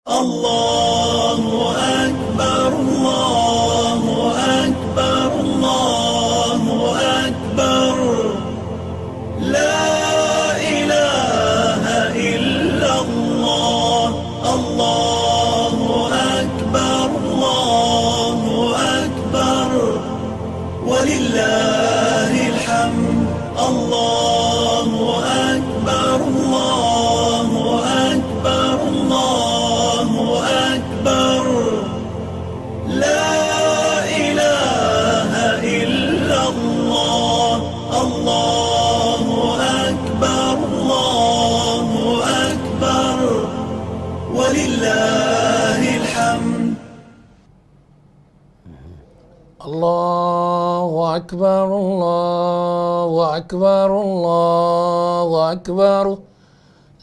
الله أكبر الله أكبر الله أكبر لا إله إلا الله الله أكبر الله أكبر ولله الحمد الله أكبر الله أكبر الله أكبر لا إله إلا الله الله أكبر الله أكبر ولله الحمد. الله أكبر الله أكبر الله أكبر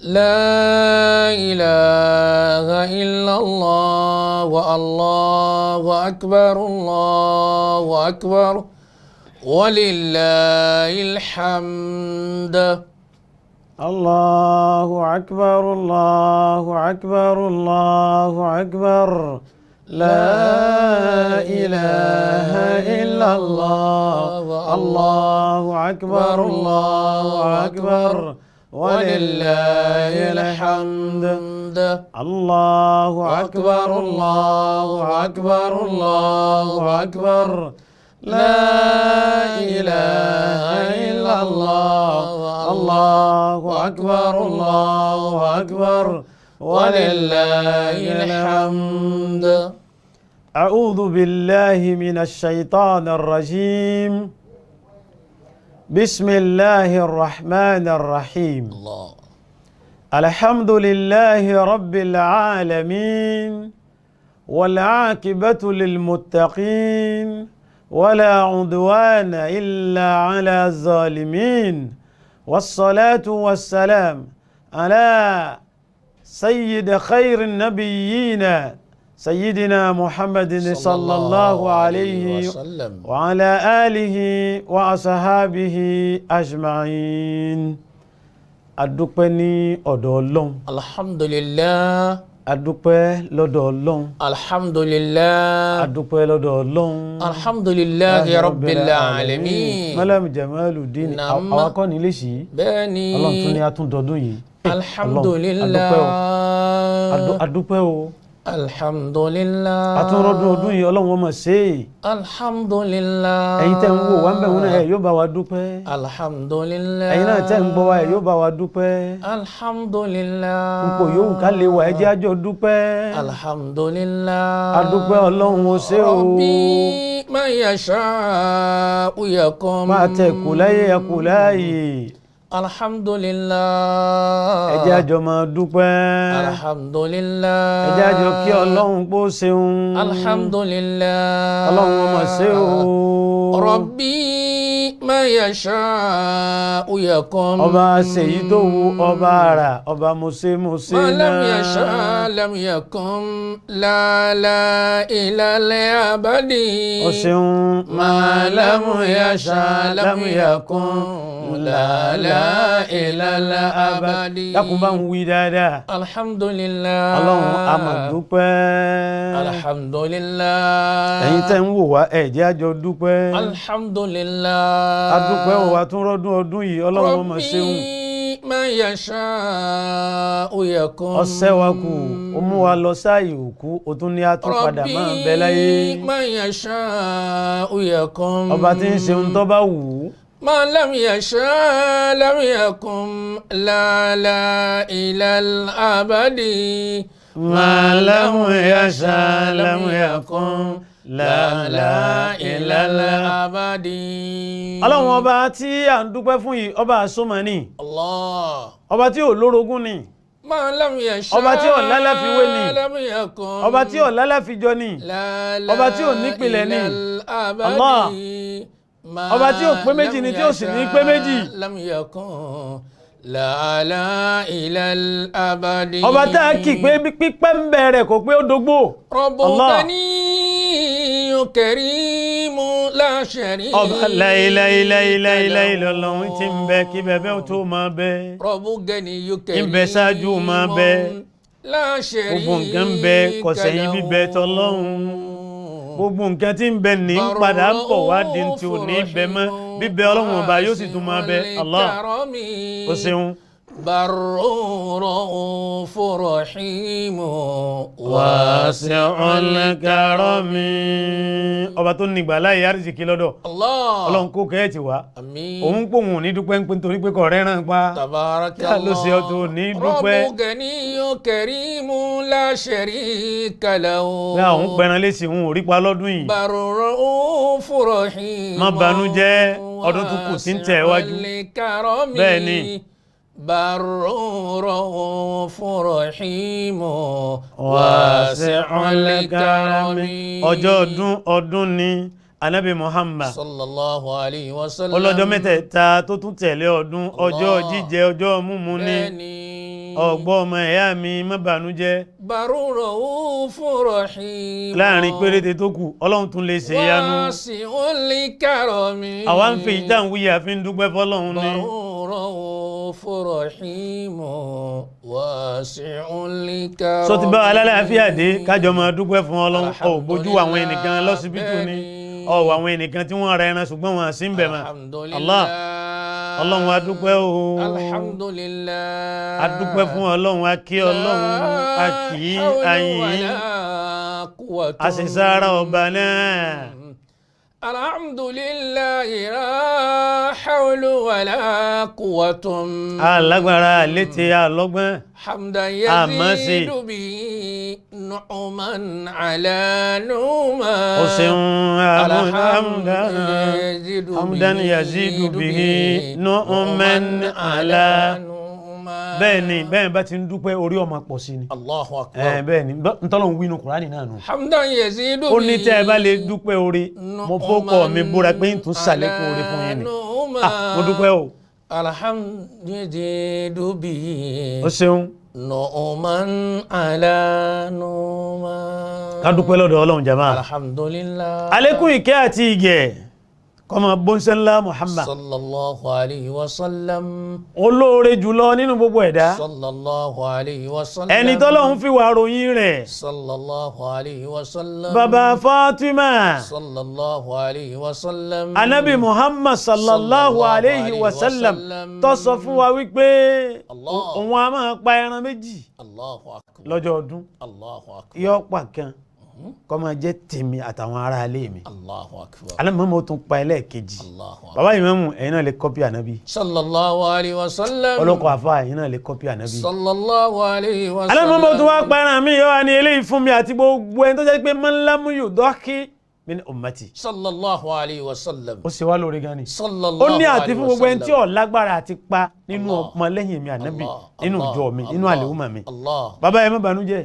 لا إله إلا الله والله أكبر الله أكبر ولله الحمد. الله أكبر الله أكبر الله أكبر لا إله إلا الله الله أكبر الله أكبر ولله الحمد. الله أكبر الله أكبر الله أكبر لا إله إلا الله الله أكبر الله أكبر ولله الحمد. أعوذ بالله من الشيطان الرجيم. بسم الله الرحمن الرحيم. الله. الحمد لله رب العالمين والعاقبة للمتقين ولا عدوان إلا على الظالمين والصلاة والسلام على سيد خير النبيين سيدنا محمد صلى الله عليه وسلم وعلى آله وأصحابه أجمعين. Adúpẹ́ ní ọ̀dọ̀ Ọlọ́run. Alhamdulillah. Adúpẹ́ lọ́dọ̀ Ọlọ́run. Alhamdulillah. Adúpẹ́ lọ́dọ̀ Ọlọ́run. Alhamdulillah rabbil alamin. Malam Jamaluddin, Naam. àwọn akọni lè ṣí. Bẹ́ẹ̀ni. Ọlọ́run tún ní atúndọdún yìí. Alhamdulillah. Adúpẹ́ o. Alhamdulillah. Atúnrọ́dún ọdún yìí, Ọlọ́run ọmọ ṣe é. Alhamdulillah. Ẹ̀yin tẹ́ ń wò wá ń bẹ̀ wọ́n náà, ẹ̀ yóò bá wa dúpẹ́. Alhamdulillah. Ẹ̀yin náà tẹ́ ń gbọ́ wa, ẹ̀ yóò bá wa dúpẹ́. Alhamdulillah. Ipò yòówù ká lè wà, ẹ jẹ́ àjọ dúpẹ́. Alhamdulillah. Adúpẹ́, Ọlọ́run ó ṣe o. Rabbi ma yasha'u yakun. Máa tẹ kù láyé ẹ kù láàyè. Alhamdulillah. Ẹ jẹ́ àjọ máa dúpẹ́. Alhamdulillah. Ẹ jẹ́ àjọ kí Ọlọ́run pó ṣeun. Alhamdulillah. Ọlọ́run ọmọ ṣe o. Rabbi ma yasha'u yakun. Ọba ṣèyí tó wu ọba àrà, ọba mọ̀ṣẹ́mọ̀ṣẹ́. Ma lam náà. yasha lam yakun la la ila al-abadi. O ṣeun. Ma lam yasha lam yakun la la ila al-abadi. Dákun, bá ń wí dáadáa. Alhamdulillah. Ọlọ́run, a máa dúpẹ́. Alhamdulillah. Ẹ̀yin tẹ́ ń wò wá, ẹ jẹ́ àjọ dúpẹ́. Alhamdulillah. Adúpẹ́ o, wa tún rọ́dún ọdún yìí, Ọlọ́run ọmọ ṣeun. Rabbi ma yasha'u yakun. Ọsẹ wa kù, ó mú wa lọ sáàyè òkú, ó tún ní àtúnpadà máa bẹ láyé. Rabbi ma yasha'u yakun. Ọba tí ń ṣeun tó bá wù ú. Ma lam yasha lam yakun la la ila al-abadi. Ma lam yasha lam yakun la la ila al-abadi. Ọlọ́run ọba tí à ń dúpẹ́ fún yìí, ọba àsomọ́ ni. Allah. Ọba tí ò lórogún ni. Ma lam yasha Ọba tí ò lálàfiwé ni. lam yakun. Ọba tí ò lálàfijọ ni. La la Ọba tí ò nípìlẹ̀ ni. ilal abadi. Allah. Ma Ọba tí ò pé méjì ni, tí ò sì ní pé méjì. lam yakun la la ilal abadi. Ọba tá a kì pé pípẹ́ ń bẹ̀rẹ̀ kò pé ó dógbò. Rabbu Allah. ganiyyu karimu la sharika Ọba láíláíláíláíláí lọ́lọ́run tí ń bẹ kí bẹ́ẹ̀ tó máa bẹ. Rabbu ganiyyu karimu Ń bẹ ṣáájú máa bẹ. La sharika Gbogbo nǹkan ń bẹ, kò sẹ́yìn bíbẹ tọlọ́hun. Gbogbo nǹkan tí ń bẹ ní ń padà ń bọ̀ wá di tí ò ní bẹ mọ́. Bíbẹ Ọlọ́run ọba yóò sì tún máa bẹ. Allah, o ṣeun. Barru ra'ufu rahimu Wasi'ul karami. Ọba tó nígbà láyé àrísìkí lọ́dọ̀. Allah. Ọlọ́run kó kẹ́ẹ̀tì wá. Àmín. Òun pòun ò ní dúpẹ́ ń pín torí pé kò rẹ́ràn pa. Tabarakallah. Kí ló ṣe ọ́ tó ní dúpẹ́? Rabbu ganiyyu karimu la sharika lahu. Pé àwọn pẹran léṣe òun ò rí pa lọ́dún yìí. Barru ra'ufu rahimu. Má banújẹ́, ọdún tó kù sí ń tẹ̀ wájú. Wasi'ul karami. Bẹ́ẹ̀ ni. Barru ra'ufu rahimu. Wasi'ul karami. Ọjọ́ ọdún ọdún ni Anabi Muhammad. Sallallahu alayhi wa sallam. Ọlọ́jọ́ mẹ́tẹ̀ẹ̀ta tó tún tẹ̀lé ọdún, ọjọ́ Allah. jíjẹ, ọjọ́ mímu ni. Bẹ́ẹ̀ni. Ọ̀gbọ́n ọmọ ẹ̀yà mi, má banújẹ́. Barru ra'ufu rahimu. Láàrin péréte tó kù, Ọlọ́run tún lè ṣe ìyanu. Wasi'ul karami. Àwa ń fi ìdáhùn wíyà fi ń dúpẹ́ fọ́lọ́run ni. Barru ra'ufu rahimu. Wasi'ul karami. Sọ ti bá wa lálàáfíà dé, kájọ máa dúpẹ́ fún Ọlọ́run. Ọ̀ bójú àwọn ẹnìkan lọ́sibítù ni. Ọ̀ àwọn ẹnìkan tí wọ́n ra ẹran ṣùgbọ́n wọn à sí ń bẹ̀ mọ́. Alhamdulillah. Allah. Ọlọ́run a dúpẹ́ o. Alhamdulillah. A dúpẹ́ fún Ọlọ́run, a kí Ọlọ́run, a kì í, a yìn ín. A sì sára ọba náà. Alhamdulillah la hawla wala quwwata. A lágbára létí alọ́gbọ́n. Hamdan Àmọ́ sí. yazidu bi nu'man ala nu'man. O ṣeun. Hamdan yazidu bihi nu'man ala. nu'man. Bẹ́ẹ̀ ni, bẹ́ẹ̀ bá ti ń dúpẹ́ orí ọmọ pọ̀ sí ni. Allahu Ẹ akbar. bẹ́ẹ̀ ni, ntọ́lọ́hun wí inú Kùránì náà nù. Hamdan yazidu Ó ní tẹ́ ẹ bá lè dúpẹ́ orí, mo fọ́kọ̀ mi búra pé ń tún ṣàlékún orí fún yín ni. Ah, mo dúpẹ́ o. Alhamdulillahi bihi O ṣeun. nu'man ala nu'man. Ká dúpẹ́ lọ́dọ̀ Ọlọ́run jàmáà. Alhamdulillah. Àlékún ìkẹ́ àti ìgẹ̀ kọ́mọ bóńsẹ́ ńlá Muhammad. Sallallahu alayhi wa sallam. Olóore jùlọ nínú gbogbo ẹ̀dá. Sallallahu alayhi wa sallam. Ẹni tọ́lọ́hun fi wà ròyìn rẹ̀. Sallallahu alayhi wa sallam. Bàbá Fatima. Sallallahu alayhi wa sallam. Anabi Muhammad sallallahu alayhi wa sallam tó sọ fún wa wípé Allah. òun a máa pa ẹran méjì Allahu akbar. lọ́jọ́ ọdún. Allahu akbar. Yóò pa kan kó máa jẹ́ tèmi àtàwọn ará ilé mi. Allahu akbar. Alẹ́ mọ́mọ́ tún pa ẹlẹ́ẹ̀kejì. Allahu akbar. Bàbá ìmáàmù, ẹ̀yin náà lè kọ́pì ànábì. Sallallahu alayhi wa sallam. Ọlọ́kọ̀ àfa, ẹ̀yin náà lè kọ́pì ànábì. Sallallahu alayhi wa sallam. Alẹ́ mọ́mọ́ tún wá pa ẹran mi, yóò wá ní eléyìí fún mi àti gbogbo ẹni tó jẹ́ pé man lam yudahhi min ummati. Sallallahu alayhi wa sallam. Ó ṣe wá lóore gan ni. Sallallahu Ó ní àti alayhi fún wa gbogbo ẹni tí sallam. ò lágbára àti pa nínú Allah. ọmọlẹ́yìn mi ànábì, Allah, nínú Allah, ìjọ mi, nínú Allah, àlèhùnmá mi. Allah. Bàbá ẹ má banújẹ́,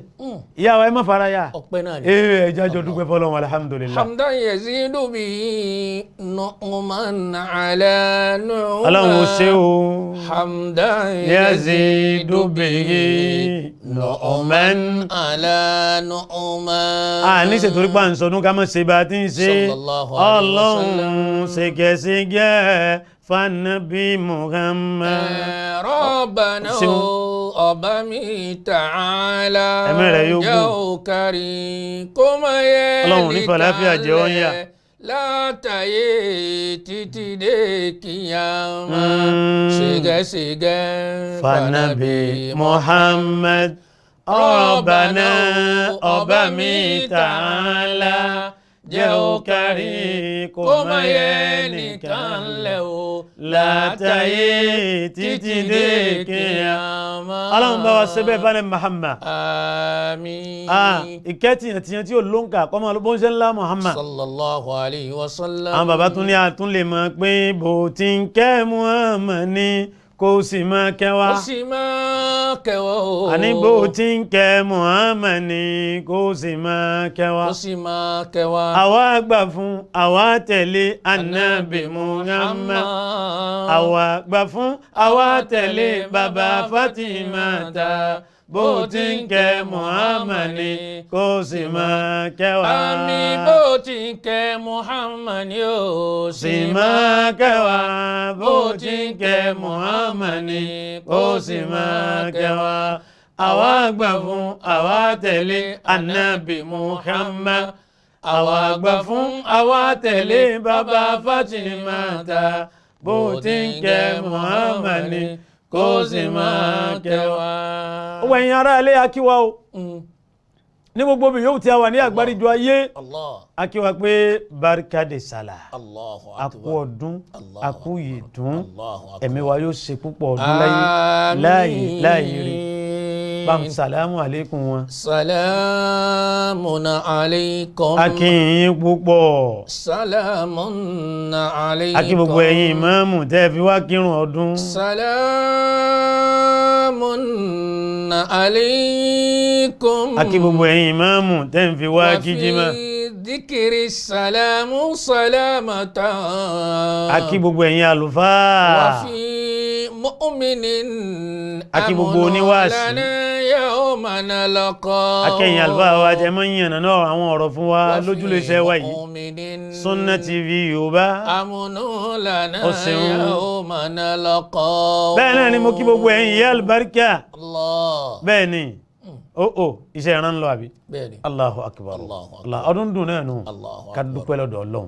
ìyá wa ẹ má faraya. Ọpẹ́ náà ni. Ee, ẹ jẹ́ àjọ dúpẹ́ fọ́lọ́run, alhamdulillah. Hamdan yazidu bihi nu'man ala nu'man. Ọlọ́run ó ṣe o. Hamdan Yazidu bihi nu'man ala nu'man. A ní ṣètò orí pa ń sọdún ká má ṣe bá a ti ń ṣe. Sallallahu alayhi wa sallam. Ọlọ́run ṣèkẹ́ṣìgẹ́ fanabi Muhammad. Rabbana Ṣeun. ọba mi ta'ala. Ẹ̀mí rẹ̀ yóò jẹ́ gùn. ó kárí kó má yẹ Ọlọ́run ní fàlàáfíà jẹ́ ọ́ ń yà. látàyè títí dé kíyámà. Ṣìgẹ́ṣìgẹ́ Fanabi Muhammad. Rabbana ọba mi ta'ala jẹ́ ó kárí kó má yẹ nìkan lẹ̀ o látàyè títí dé kíyámà. Ọlọ́run bá wa ṣe bẹ́ẹ̀ fani Muhammad. Àmín. Ah, ìkẹ́ tìyàntìyàn tí ò lóǹkà kọ́mọ bó ń ṣe ńlá Muhammad. Sallallahu alayhi wa sallam. Àwọn bàbá tún ní àtún lè mọ̀ pé bó ti ń kẹ́ Muhammad ni kó sì máa kẹ́ wa. Ó sì máa kẹwọ́ o. Àní bó ti ń kẹ́ Muhammad ni kó sì máa kẹ́ wa. Ó sì máa kẹwàá. Àwa gbà fún, àwa tẹ̀lé Ànábì Muhammad. Àwa gbà fún, àwa tẹ̀lé bàbá Fatima ta. Bó ti ń kẹ́ Muhammad ni kó sì máa kẹ́ wa. Àmì bó ti ń kẹ́ Muhammad ni ó Sì máa kẹ́ wa. Bó ti ń kẹ́ Muhammad ni kó sì máa kẹ́ wa. Àwa gbà fún, àwa tẹ̀lé Ànábì Muhammad. Àwa gbà fún, àwa tẹ̀lé bàbá Fatimata. Bó ti ń kẹ́ Muhammad ni kó sì máa kẹ́ wa. Ó wọ ẹ̀yin ará ilé, akíwa o. Ní gbogbo bí yóò ti a wà ní àgbáríjọ ayé, Allah. akíwa pé barika de sala. Allahu Akú akbar. ọdún, Allahu akú ìdún, Allahu akbar. ẹ̀mí wa yóò ṣe púpọ̀ ọdún láyé láàyè láàyè rí. Bam salamu aleykum wọn. Salamun alaykum. A kí yín púpọ̀. Salamun alaykum. A kí gbogbo ẹ̀yin ìmáàmù tẹ́ ẹ fi wá kírun ọdún. Salamun alaykum. A kí gbogbo ẹ̀yin ìmáàmù tẹ́ ẹ fi wá kí jímọ̀. وفي ذكر السلام سلامة. A kí gbogbo ẹ̀yin àlùfáà. وفي مؤمن A kí gbogbo أمن oníwàásí. لنا يوم نلقاه. A kí ẹ̀yin àlùfáà wa jẹ́ mọ́ yànnà náà àwọn ọ̀rọ̀ fún wa وفي lójúlé iṣẹ́ wa yìí, مؤمن Sunna TV Yorùbá. أمن لنا Ó ṣeun. يوم نلقاه. Bẹ́ẹ̀ náà ni mo kí gbogbo ẹ̀yin ìyá àlùbáríkà. Allah. Bẹ́ẹ̀ ni, ó iṣẹ́ ìran lọ àbí? Bẹ́ẹ̀ni. Allahu akbar. Allahu akbar. Allah, ọdún dùn náà nù. Allahu Ká akbar. dúpẹ́ lọ́dọ̀ Ọlọ́run,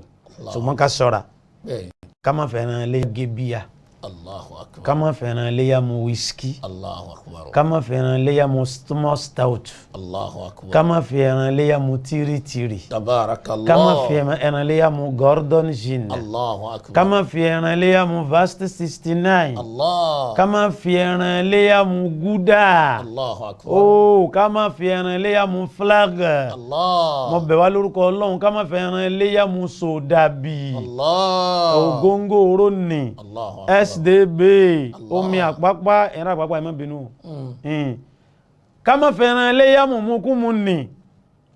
ṣùgbọ́n ká ṣọ́ra, Bẹ́ẹ̀ni. ká má fẹ́ràn lé gé bíyà, Allahu akbar. ká má fẹ́ràn léyà mu wíṣíkì, Allahu akbar. ká má fẹ́ràn léyà mu small stout, Allahu akbar. ká má fẹ́ràn léyà mu tírítírì, Tabarakallah. ká má fẹ́ràn léyà mu Gordon gin, Allahu akbar. ká má fẹ́ràn léyà mu Vast 69, Allah. ká má fẹ́ràn léyà mu Gouda, Allahu akbar. ó ká má fẹ́ràn léyà mu Flag. Allah. Mo bẹ̀ wá lórúkọ Ọlọ́run, ká má fẹ́ràn léyà mu Sodabi, Allah. ògóńgó oró ni, Allahu akbar. SDB, omi àpápá, ẹ̀rọ àpápá, ẹ má bínú. Ká má fẹ́ràn ẹlẹ́yà mùmúkúmu nì.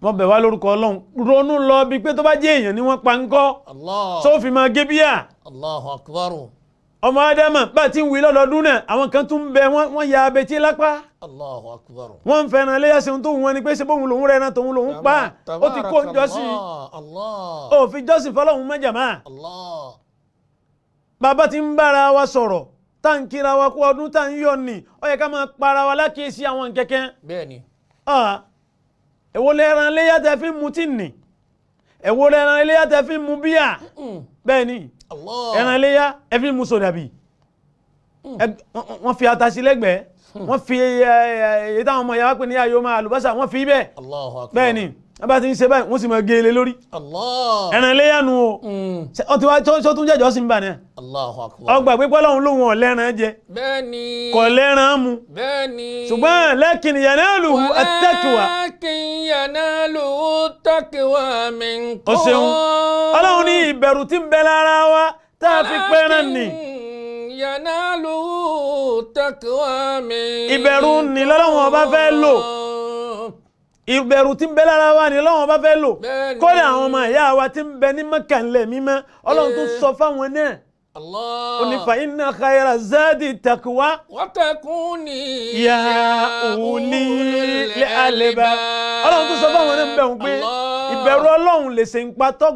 Mo bẹ̀ wá lórúkọ Ọlọ́run, ronú lọ bíi pé tó bá jẹ́ èèyàn ni wọ́n pa ń kọ́, Allah. sófin máa gé bíyà. Allahu akbar. Ọmọ ádámà bá ti ń wí lọ́dọọdún náà, àwọn kan tún bẹ, wọ́n ya abetí lápá. Allahu akbar. Wọ́n ń fẹ́ràn ẹlẹ́yà ṣe ohun tó wù wọ́n ni pé ṣe bóun lòún rẹ̀ ẹran tòun lòún pa, ó ti kó ń jọ́sìn. Allah. Ó fi jọ́sìn fọlọ́hún mẹ́jàmá. Allah. Bàbá ti ń bára wa sọ̀rọ̀, tá ń kíra wa kú ọdún, tá ń yọ̀ ni, ó yẹ ká máa para wa lákìísí àwọn kẹ̀kẹ́. Bẹ́ẹ̀ni. Ah, èwo lẹ́ran iléyà tẹ fi ń mu tí nì? Èwo lẹ́ran iléyà tẹ fi ń mu bíà? Bẹ́ẹ̀ ni. Allah. Ẹran iléyà ẹ fi ń mu sòdàbì. Wọ́n fi ata sí lẹ́gbẹ̀ẹ́, wọ́n fi èyí táwọn ọmọ ìyá wa pè ní ayò máa àlùbọ́sà, wọ́n fi bẹ́ẹ̀. Allahu akbar. Bẹ́ẹ̀ ni, wọ́n bá ti ń ṣe báyìí, wọ́n sì máa gé e lé lórí. Allah. Ẹran iléyà nu o. Ṣé ọ ti wá tó tún jẹ́jọ́ sí ń bà náà? Allahu akbar. Ọgbà pípọ́ lọ́hùn lóhùn ọ̀lẹ́ran jẹ, Bẹ́ẹ̀ni. kò lẹ́ran mu, Bẹ́ẹ̀ni. ṣùgbọ́n lakin yanaluhu at-taqwa. Walakin yanaluhu taqwa minkum. O ṣeun. Ọlọ́run ní ìbẹ̀rù tí ń bẹ lára wa tá a fi pẹ́ràn nì. Walakin yanaluhu taqwa minkum. Ìbẹ̀rù ni lọ́lọ́run ọba fẹ́ lò. Ìbẹ̀rù tí ń bẹ lára wa ni lọ́lọ́run ọba fẹ́ lò. Bẹ́ẹ̀ni. Kódà àwọn ọmọ ìyá wa tí ń bẹ ní Mẹ́kà ńlẹ̀ mímọ́, Ọlọ́run tó sọ fáwọn náà, Allah. ó ní fa inna khayra zadi taqwa. Wattaquni ya ulil albab. Ọlọ́run tó sọ fáwọn náà ń bẹ̀ wọ́n pé Allah. ìbẹ̀rù Ọlọ́run lè ṣe ń pa tó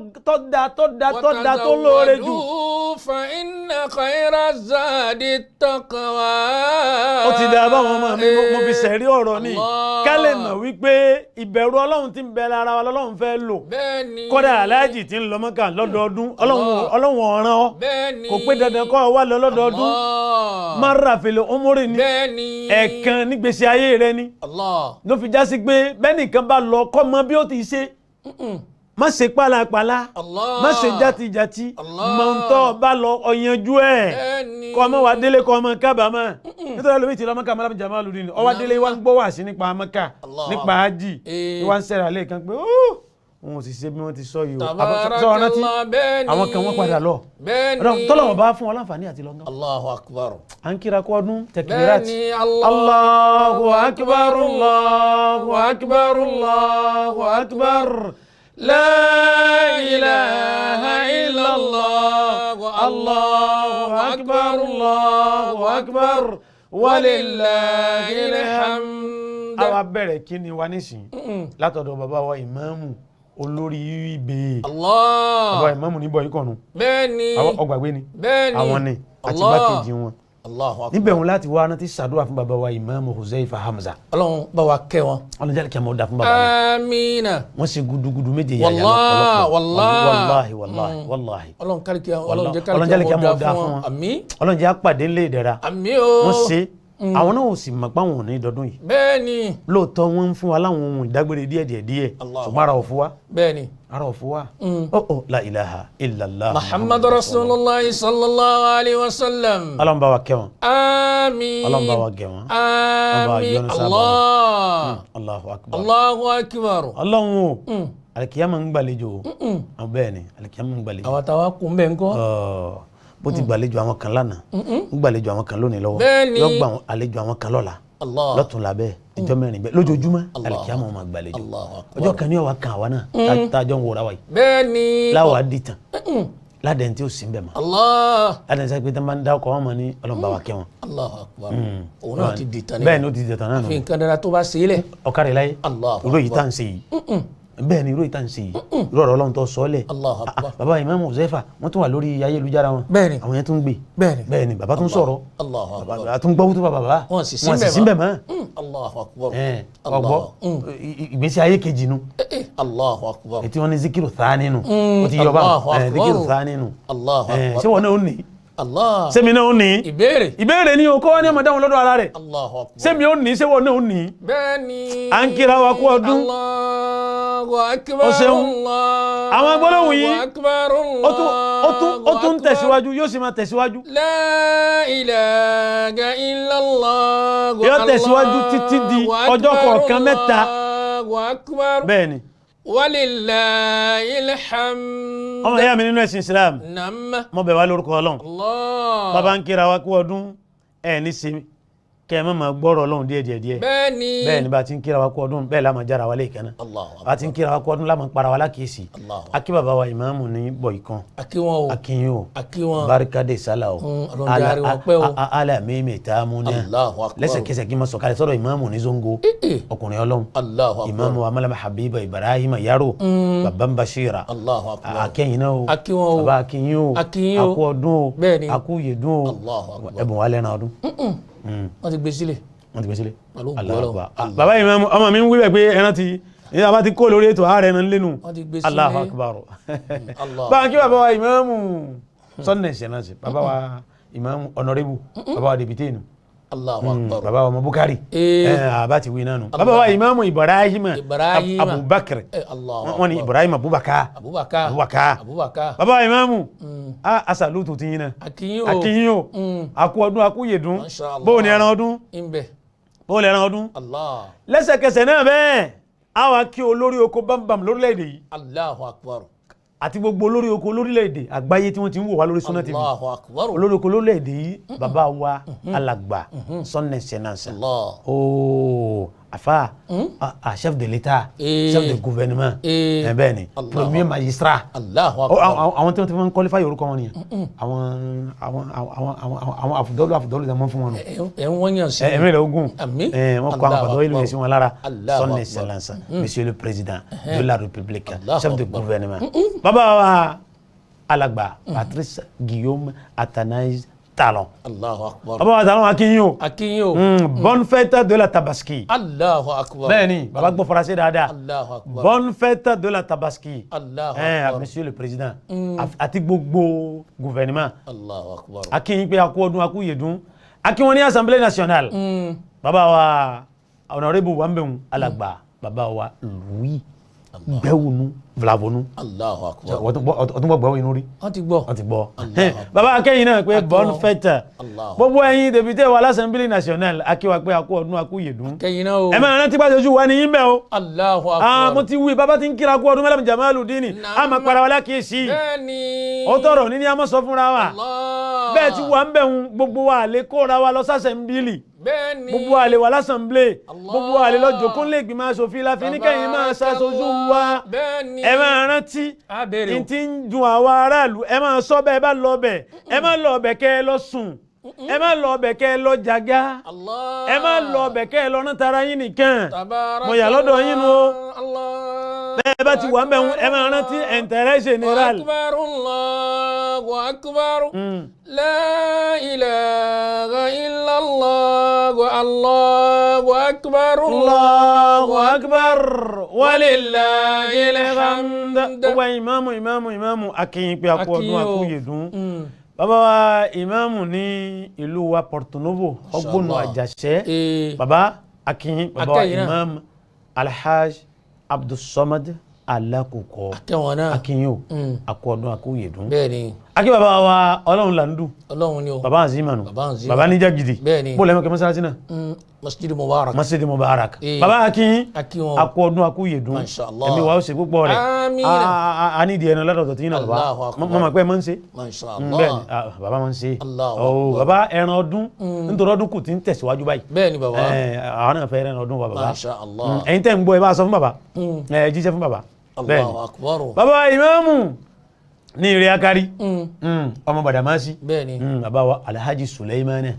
da tó da tó da tó lóore jù. Watazawwadu fa inna khayra zadi taqwa. Ó ti dáa báwọn ọmọ mi, mo fi sẹ̀rí ọ̀rọ̀ ni, Allah. ká lè mọ̀ wípé ìbẹ̀rù Ọlọ́run tí ń bẹ lára wa lọ́lọ́run fẹ́ lò. Bẹ́ẹ̀ni. Kódà aláàjì tí ń lọ Mọ́kà lọ́dọọdún, Ọlọ́run ọ̀ràn ọ́, Bẹ́ẹ̀ni. kò pé dandan kọ́ ọ wá lọ lọ́dọọdún. Allah. Mara fil umuri ni, Bẹ́ẹ̀ni. ẹ̀ẹ̀kan nígbèsí ayé rẹ ni. Allah. Ló fi já sí pé bẹ́nìkan bá lọ kọ́ mọ bí ó ti ṣe, má ṣe pálapàla, Allah. má ṣe játijàti. Allah. Mọ̀ ń tọ́ bá lọ ọ̀yanjú ẹ̀, Bẹ́ẹ̀ni. kọ́ ọmọ wa délé, kọ́ ọmọ kábàámọ̀, nítorí ẹlòmíì ti lọ Mọ́kà mọ́lá Jamaludin, ó wá délé wá ń gbọ́ wá sí nípa Mọ́kà, Allah. nípa ájì, wá ń sẹ́ra lẹ́ẹ̀kan pé ó wọn ò sì ṣe bí wọ́n ti sọ yìí o. Sọ ọ rántí Tabarakallah. Bẹ́ẹ̀ni. àwọn kan wọ́n padà lọ. Bẹ́ẹ̀ni. Tọ́lọ́wọ́n bá fún wọn láǹfààní àti lọ́ngàn. Allahu akbar. À ń kíra kó ọdún tẹkbirat. Bẹ́ẹ̀ni. Allahu akbar, Allahu akbar, Allahu akbar, la ilaha illallah, Allahu akbar, Allahu akbar, walillahil hamd. Àwa bẹ̀rẹ̀ kí ni wa nísìnyí látọ̀dọ̀ bàbá wa ìmáàmù olórí ibè, Allah. bàbá ìmáàmù níbọ̀ yìí kọ̀ọ̀nù. Bẹ́ẹ̀ni. Àwọn ọgbàgbé ni. Bẹ́ẹ̀ni. Àwọn ni àti Allah. igbákejì wọn. Allahu akbar. Níbẹ̀ wọn láti wá rántí ṣàdúrà fún bàbá wa Imam Huzaifa Hamza. Ọlọ́run bá wa kẹ́ wọn. Ọlọ́run jẹ́ kí a mọ̀ dá fún bàbá rẹ̀. Amiina. Wọ́n ṣe gudugudu méje yàyà Wallah, lọ́pọ̀lọpọ̀. wallah. Wàláhi wàláhi wàláhi. Ọlọ́run kárí kí Ọlọ́run jẹ́ Ọlọ́run jẹ́ kárí kí a kí mọ̀ ọmọ dá dá fún fún wọn. wọn. Àmín. Ọlọ́run jẹ́ àpàdé ńlẹ̀ ìdẹ̀ra. Àmín o. Wọ́n ṣe àwọn náà ò sì mọ̀ pé àwọn ò ní dọdún yìí. Bẹ́ẹ̀ni. Lóòótọ́ wọ́n ń fún wa láwọn ohun ìdágbére díẹ̀ díẹ̀ díẹ̀. Allah. Ṣùgbọ́n ara ò fún wa. Bẹ́ẹ̀ni. Ara ò fún wa. Ó la ilaha illallah. Muhammadu Rasulullah sallallahu alayhi wa sallam. Ọlọ́run bá wa kẹ́ wọn. Àmín. Ọlọ́run bá wa gẹ̀ wọ́n. Ọlọ́run bá wa Àmín. yọ́nú sábà wọn. Allah. Allahu akbar. Allahu akbar. Ọlọ́run o. Alikiyama ń gbàlejò o. Bẹ́ẹ̀ ni alikiyama ń gbàlejò. Àwọn táwa kún bẹ́ẹ̀ ńkọ́. Ọ̀, bó ti gbàlejò àwọn kan lánàá, ń gbàlejò àwọn kan lónìí lọ́wọ́, Bẹ́ẹ̀ni. yóò gbà àlejò àwọn kan lọ́la, Allah. lọ́tùnla bẹ́ẹ̀, ìjọ mẹ́rin bẹ́ẹ̀, lójoojúmọ́ alikiyama máa gbàlejò. Allahu akbar. Ọjọ́ kan ní ọ̀wá kan àwa náà tá a jọ ń wòra wa yìí Bẹ́ẹ̀ni. láwa di tàn ládẹ́ni tí ó sì ń bẹ̀ mọ́, Allah. ládẹ́ni sáré pé tí wọ́n bá ń dá ọkọ̀ wọn mọ̀ ní Ọlọ́run bá wa kẹ́ wọn. Allahu akbar. Òun náà ti di tán Bẹ́ẹ̀ ni ó ti di tàn náà nù. Fi nǹkan dára tó bá ṣe é lẹ̀. Ọ̀kárẹ̀ láyé. Allahu Irú èyí tá à ń ṣe yìí, bẹ́ẹ̀ ni irú èyí tá à ń ṣe yìí, irú ọ̀rọ̀ Ọlọ́run tó sọ ọ́ lẹ̀. Allahu akbar. Bàbá Imam Huzaifa wọ́n tún wà lórí ayélujára wọn. Bẹ́ẹ̀ni. Àwọn yẹn tún ń gbé. Bẹ́ẹ̀ni. Bẹ́ẹ̀ ni bàbá tún sọ̀rọ̀. Allahu akbar. Bàbá tún gbọ́ wútú bàbá. Wọ́n sì Wọ́n sì síbẹ̀ síbẹ̀ mọ́. Allahu akbar. Ọgbọ́ ìgbésí ayé kejì nu. Allahu akbar. Ètí wọn ní zikiru thani nu. O ti yọba Allahu akbar. Zikiru thani nu. Allahu akbar. Ṣé wọn náà ó ní? Allah. Sẹ́mi náà ó ní? Ìbéèrè. Ìbéèrè ni o, kọ́ wa ní ọmọdé àwọn lọ́dọ̀ ara rẹ̀. Allahu akbar. Sẹ́mi ó ní? Ṣé wọn náà ó ní? Bẹ́ẹ̀ni. À ń kíra wa kú ọdún. Allahu akbar. O ṣeun. Allahu Àwọn gbólóhùn yìí, akbar. ó tún ń tẹ̀síwájú, yóò sì máa tẹ̀síwájú. La ilaha illallah. Yóò tẹ̀síwájú títí di ọjọ́ kọ̀ọ̀kan mẹ́ta. Allahu akbar. Bẹ́ẹ̀ ni. Walillahil hamd. Ọmọ ìyá mi nínú ẹ̀sìn Islam, Nam. mo bẹ̀ wá lórúkọ Ọlọ́run. Allah. Bàbá ń kíra wa kú ọdún, ẹ̀ ní sinmi kẹ́ ẹ má máa gbọ́rọ̀ Ọlọ́run díẹ̀ díẹ̀ díẹ̀. Bẹ́ẹ̀ni. Bẹ́ẹ̀ ni bá a ti ń kíra wa kú ọdún, bẹ́ẹ̀ la máa jára wa lẹ́ẹ̀kan náà. Allahu Bá a ti ń kíra wa kú ọdún, la máa para wa lákìísì. Allahu Akí bàbá wa ìmáàmù ní Bọ̀ìkan. Akí wọn o. Akínyìn o. Akí wọn. Barika de sala o. Ọlọ́run jẹ́ a rí wọn pẹ́ o. Ala mímì tá a mú ní. Allahu akbar. Lẹ́sẹ̀kẹsẹ̀ kí n máa sọ̀kalẹ̀ sọ́dọ̀ ìmáàmù ní Zongo. Ọkùnrin Ọlọ́run. Allahu akbar. Ìmáàmù wa Malama Habiba Ibrahima Yaro. Baba Bashira. Allahu akbar. Akẹ́yìn náà o. Akí wọn o. Bàbá akínyìn o. Akínyìn o. Akú ọdún o. Bẹ́ẹ̀ni. Akú yèdún o. Allahu akbar. Ẹ̀bùn wa lẹ́ran ọdún. Wọ́n ti gbé sílẹ̀. Wọ́n ti gbé sílẹ̀. Pẹ̀lú ògo Allahu Ọlọ́run. akbar. Bàbá ìmáàmù ọmọ mi ń wí bẹ́ẹ̀ pé ẹran ti ìyá bá ti kó lórí ètò ààrẹ náà lẹ́nu. Wọ́n ti gbé sílẹ̀. Allahu akbar. Allah. Báwọn kí bàbá wa ìmáàmù sọ́nà ìṣẹ̀ náà sí bàbá wa ìmáàmù ọ̀nàrẹ́bù, bàbá wa dèbìtì nù. Allahu akbar. Bàbá wa ọmọ Bukari àbá ti wí náà nù. Bàbá wa ìmáàmù Ibrahim Ibrahim. Abubakar. Allahu Wọ́n ní akbar. Ibrahim Abubakar. Abubakar. Abubakar. Abubakar. Bàbá wa ìmáàmù asalutu ti yín náà. Akínyìn o. Akínyìn o. Akú ọdún, akú yèdún. Masha Allah. Bóò ni ẹran ọdún? Ìbẹ̀. Bóò ni ẹran ọdún? Allah. Lẹ́sẹ̀kẹsẹ̀ náà bẹ́ẹ̀ a wá kí olórí oko bámbam lórílẹ̀‐èdè yìí Allahu akbar. àti gbogbo olórí oko lórílẹ̀‐èdè àgbáyé tí wọ́n ti ń wò wá lórí Sunna TV. Allahu akbar. Olórí oko lórílẹ̀‐èdè yìí, bàbá wa alàgbà Son Excellence, Allah. ooo afa a chef de l'État, chef de gouvernement, ẹ bẹ́ẹ̀ ni, Allahu premier magistrat. Allahu Ó, akbar. àwọn tí wọ́n ti máa ń qualify orúkọ wọn nìyẹn, àwọn àwọn àwọn àwọn àwọn àfùdọ́lù àfùdọ́lù tí wọ́n fún wọn nù. Ẹ ń wọ́n yàn sí. Ẹ̀mí rẹ̀ ogun. Àmín. Wọ́n kọ́ àwọn Allahu àfùdọ́lù yẹn sí wọn lára. Allahu Son akbar. Excellence monsieur le président de la République, Allahu chef de akbar. gouvernement, bàbá wa alàgbà Patrice Guillaume Athanase Talon. Allahu akbar. Bàbá wa Talon, akínyìn o. Akínyìn o. Bonne fête de la Tabaski. Allahu akbar. Bẹ́ẹ̀ni, bàbá gbọ́ faransé dáadáa. Allahu akbar. Bonne fête de la Tabaski. Allahu akbar. Monsieur le président àti gbogbo gouvernement, Allahu akbar. akínyìn pé akú ọdún, akú yèdún. Akí wọn ní Assemblée nationale, bàbá wa honorable wa ń bẹ̀rù alàgbà bàbá wa Louis Gbẹ́wònú Vlavonu. Allahu akbar. Ọtún bọ̀ gbẹ́wò inú rí. Wọ́n ti gbọ́. Wọ́n ti gbọ́. Allahu akbar. Bàbá akẹ́yìn náà pé Akí bonne wọn. fête. Allahu Gbogbo ẹ̀yin député wa l'Assemblée nationale, akí wa pé akú ọdún, akú yèdún. Kẹ́yìn náà o. Ẹ máa rántí pàṣẹ ojú wa ní yín bẹ́ẹ̀ o. Allahu Ah, akbar. mo ti wí bàbá ti ń kíra kú ọdún mẹ́lẹ́mú Jamaludini, a máa para wa lákìísí. Bẹ́ẹ̀ni. Ó tọrọ ní a máa sọ fúnra wa. Allah. Bẹ́ẹ̀ ti wà ń bẹ̀ ń gbogbo wa lè kóra wa lọ sásẹ̀mbílì. Bẹ́ẹ̀ni. Gbogbo wa lè wà l'Assemblée. Allah. Gbogbo wa lè lọ jókòó lè gbìmọ̀ aṣòfin la fi ní kẹ́yìn máa ṣaṣojú wa. Bẹ́ẹ̀ni. Ẹ máa rántí A béèrè o. n ti ń dun àwa aráàlú, ẹ máa sọ bẹ́ẹ̀ bá lọ bẹ̀. Ẹ má lọ bẹ̀ kẹ́ ẹ lọ sùn. Ẹ má lọ bẹ̀ kẹ́ ẹ lọ jàgá. Allah. Ẹ má lọ bẹ̀ kẹ́ ẹ lọ rán tara yín nìkan. Tabaraka Mo yà lọ́dọ̀ yín nu o. Allah. Bẹ́ẹ̀ bá ti wà ń bẹ̀ ń ẹ máa rántí intérêt général. Akbar Allahu Allahu akbar. La ilaha illallah. Allahu akbar. Allahu akbar walillahil hamd. Hamd. Gbogbo ẹ̀yin ìmáàmù ìmáàmù ìmáàmù, akínyìn pé akú ọdún, Akínyìn o. akú yèdún. Bàbá wa ìmáàmù ní ìlú wa Porto Novo, ọgbọnù Allah. Àjàṣẹ́, Ee. bàbá akínyìn, bàbá wa Akẹ́yìn náà. ìmáàmù Alhaj Abdulsamad Alakoko, Akẹ́wọ̀n náà. akínyìn o, akú ọdún, akú yèdún. Bẹ́ẹ̀ ni. Akí bàbá wa Ọlọ́run là ń dùn. Ọlọ́run ni o. Bàbá Azima nù. Bàbá Azima. Bàbá níjà gidi. Bẹ́ẹ̀ ni. Bó lẹ́mọ̀ kẹ́ mọ́sálásí náà? Masjid Mubarak. Masjid Mubarak. Ee. Bàbá akínyìn, Akíwọn. akú ọdún, akú yèdún. Masha Allah. Ẹ̀mí wa ó ṣe púpọ̀ rẹ̀. Àmín. A ní ìdí ẹran lọ́dọ̀ tí yín náà bàbá. Allahu akbar. Mọ̀ mọ̀ pé ẹ máa ń ṣe. Masha Bẹ́ẹ̀ ni, Allah. ah, bàbá máa ń ṣe. Allahu Ọ̀, akbar. bàbá, ẹran ọdún nítorí ọdún kù tí ń tẹ̀síwájú báyìí. Bẹ́ẹ̀ ni bàbá. Ẹ, àwọn náà fẹ́ ẹran ọdún wa bàbá. Masha Allah. Ẹ̀yin tẹ́ ń gbọ́, ẹ bá sọ fún bàbá, ẹ jíṣẹ́ fún bàbá. Bẹ́ẹ̀ ni. Allahu akbar. Bàbá ìmáàmù ní ìrẹ́ akari, ọmọ Badamasi. Bẹ́ẹ̀ ni. Bàbá wa Alhaji Suleimani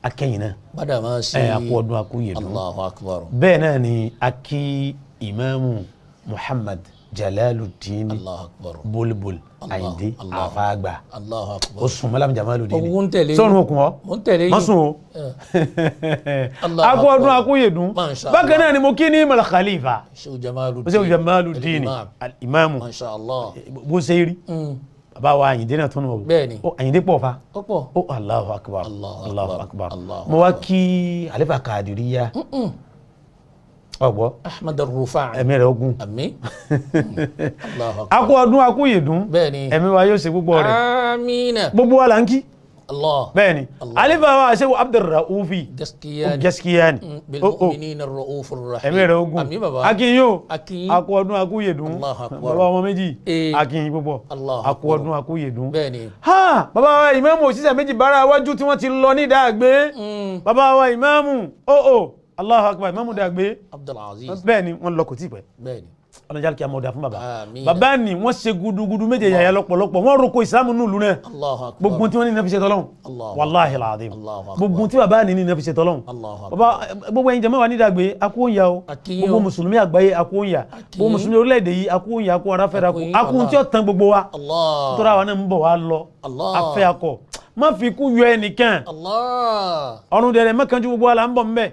Akẹ́yìn náà. Badamasi. Ẹ akú ọdún, akú yèdún. Allahu akbar. Bẹ́ẹ̀ náà ni akí ìmáàmù Muhammad Jalaluddin Allahu akbar. Bulbul Ayinde Allah. Àfàgbà. Allahu akbar. Ó sùn mọ́lá Jamaluddin. Ogun ń tẹ̀lé yín. Sọ́run okùn ọ́. Mo ń tẹ̀lé yín. Má sùn o. Allahu Akú ọdún, akbar. akú yèdún. Masha Bákan Allah. náà ni mo kí ní Mal Khalifa. Sheikh Jamaluddin. Sheikh Jamaluddin. Al-Imam. Al-Imamu. Masha Allah. Bó ṣe rí bàbá wa Àyìndé náà tún nù. Bẹ́ẹ̀ ni. Ó Àyìndé pọ̀ fa. Ó pọ̀. Ó Allahu akbar. Allahu Allahu akbar. akbar. Allahu Mo wá kí Àlífà Kàdìríyà ọgbọ. Ahmad Ar-Rufa'i. Ẹ̀mí rẹ̀ ogun. Àmín. Allahu akbar. Akú ọdún, akú yèdún. Bẹ́ẹ̀ ni. Ẹ̀mí wa yóò ṣe púpọ̀ rẹ̀. Àmín. Gbogbo wa là ń kí. Allah. Bẹ́ẹ̀ ni. Allah. Àlífà wa Sheikh Abdulraufi. Gaskiya ni. Gaskiya ni. Bil Ó, ó. mu'minina ar-ra'ufur rahim. Ẹ̀mí rẹ̀ ogun. Àmín bàbá. Akínyìn o. Akínyìn. Akú ọdún, akú yèdún. Allahu akbar. Bàbá ọmọ méjì. Ee. Akínyìn púpọ̀. Allahu Akú akbar. ọdún, akú yèdún. Bẹ́ẹ̀ ni. Ha, bàbá wa ìmáàmù òṣìṣẹ́ méjì bára wájú tí wọ́n ti lọ ní ìdáàgbé. Bàbá wa ìmáàmù, ó ó Allahu akbar, ìmáàmù dàgbé. Abdul Aziz. Bẹ́ẹ̀ ni, wọ́n lọ kò tí ì pẹ́. Bẹ́ẹ̀ ni. Ọlọ́jà kí a mọ̀ dà fún bàbá. Àmín. Bàbá ni wọ́n ṣe gudugudu méje yàyà lọ́pọ̀lọpọ̀, wọ́n roko ìsìlámù nílùú náà. Allahu akbar. Gbogbo tí wọ́n ní iná fi ṣe tọ́lọ́hún. Allahu Wàláhì làdìm. Allahu akbar. Gbogbo tí bàbá ní ní iná fi ṣe tọ́lọ́hún. Allahu akbar. Bàbá, gbogbo ẹ̀yin jàmáà wa ní ìdàgbé, akóyà o. Akínyìn Gbogbo o. mùsùlùmí àgbáyé, akóyà. Gbogbo mùsùlùmí orílẹ̀-èdè yìí, akóyà, akó aráfẹ́ra kó Akóyìn, akóhun tí ó tán gbogbo wa. Allah. Tóra wa náà ń bọ̀ wá lọ. Allah. Afẹ́ akọ má fi kú yọ ẹnìkan. Allah. Ọ̀run dẹ̀rẹ̀ mọ́kànjú gbogbo wa là ń bọ̀ nbẹ̀.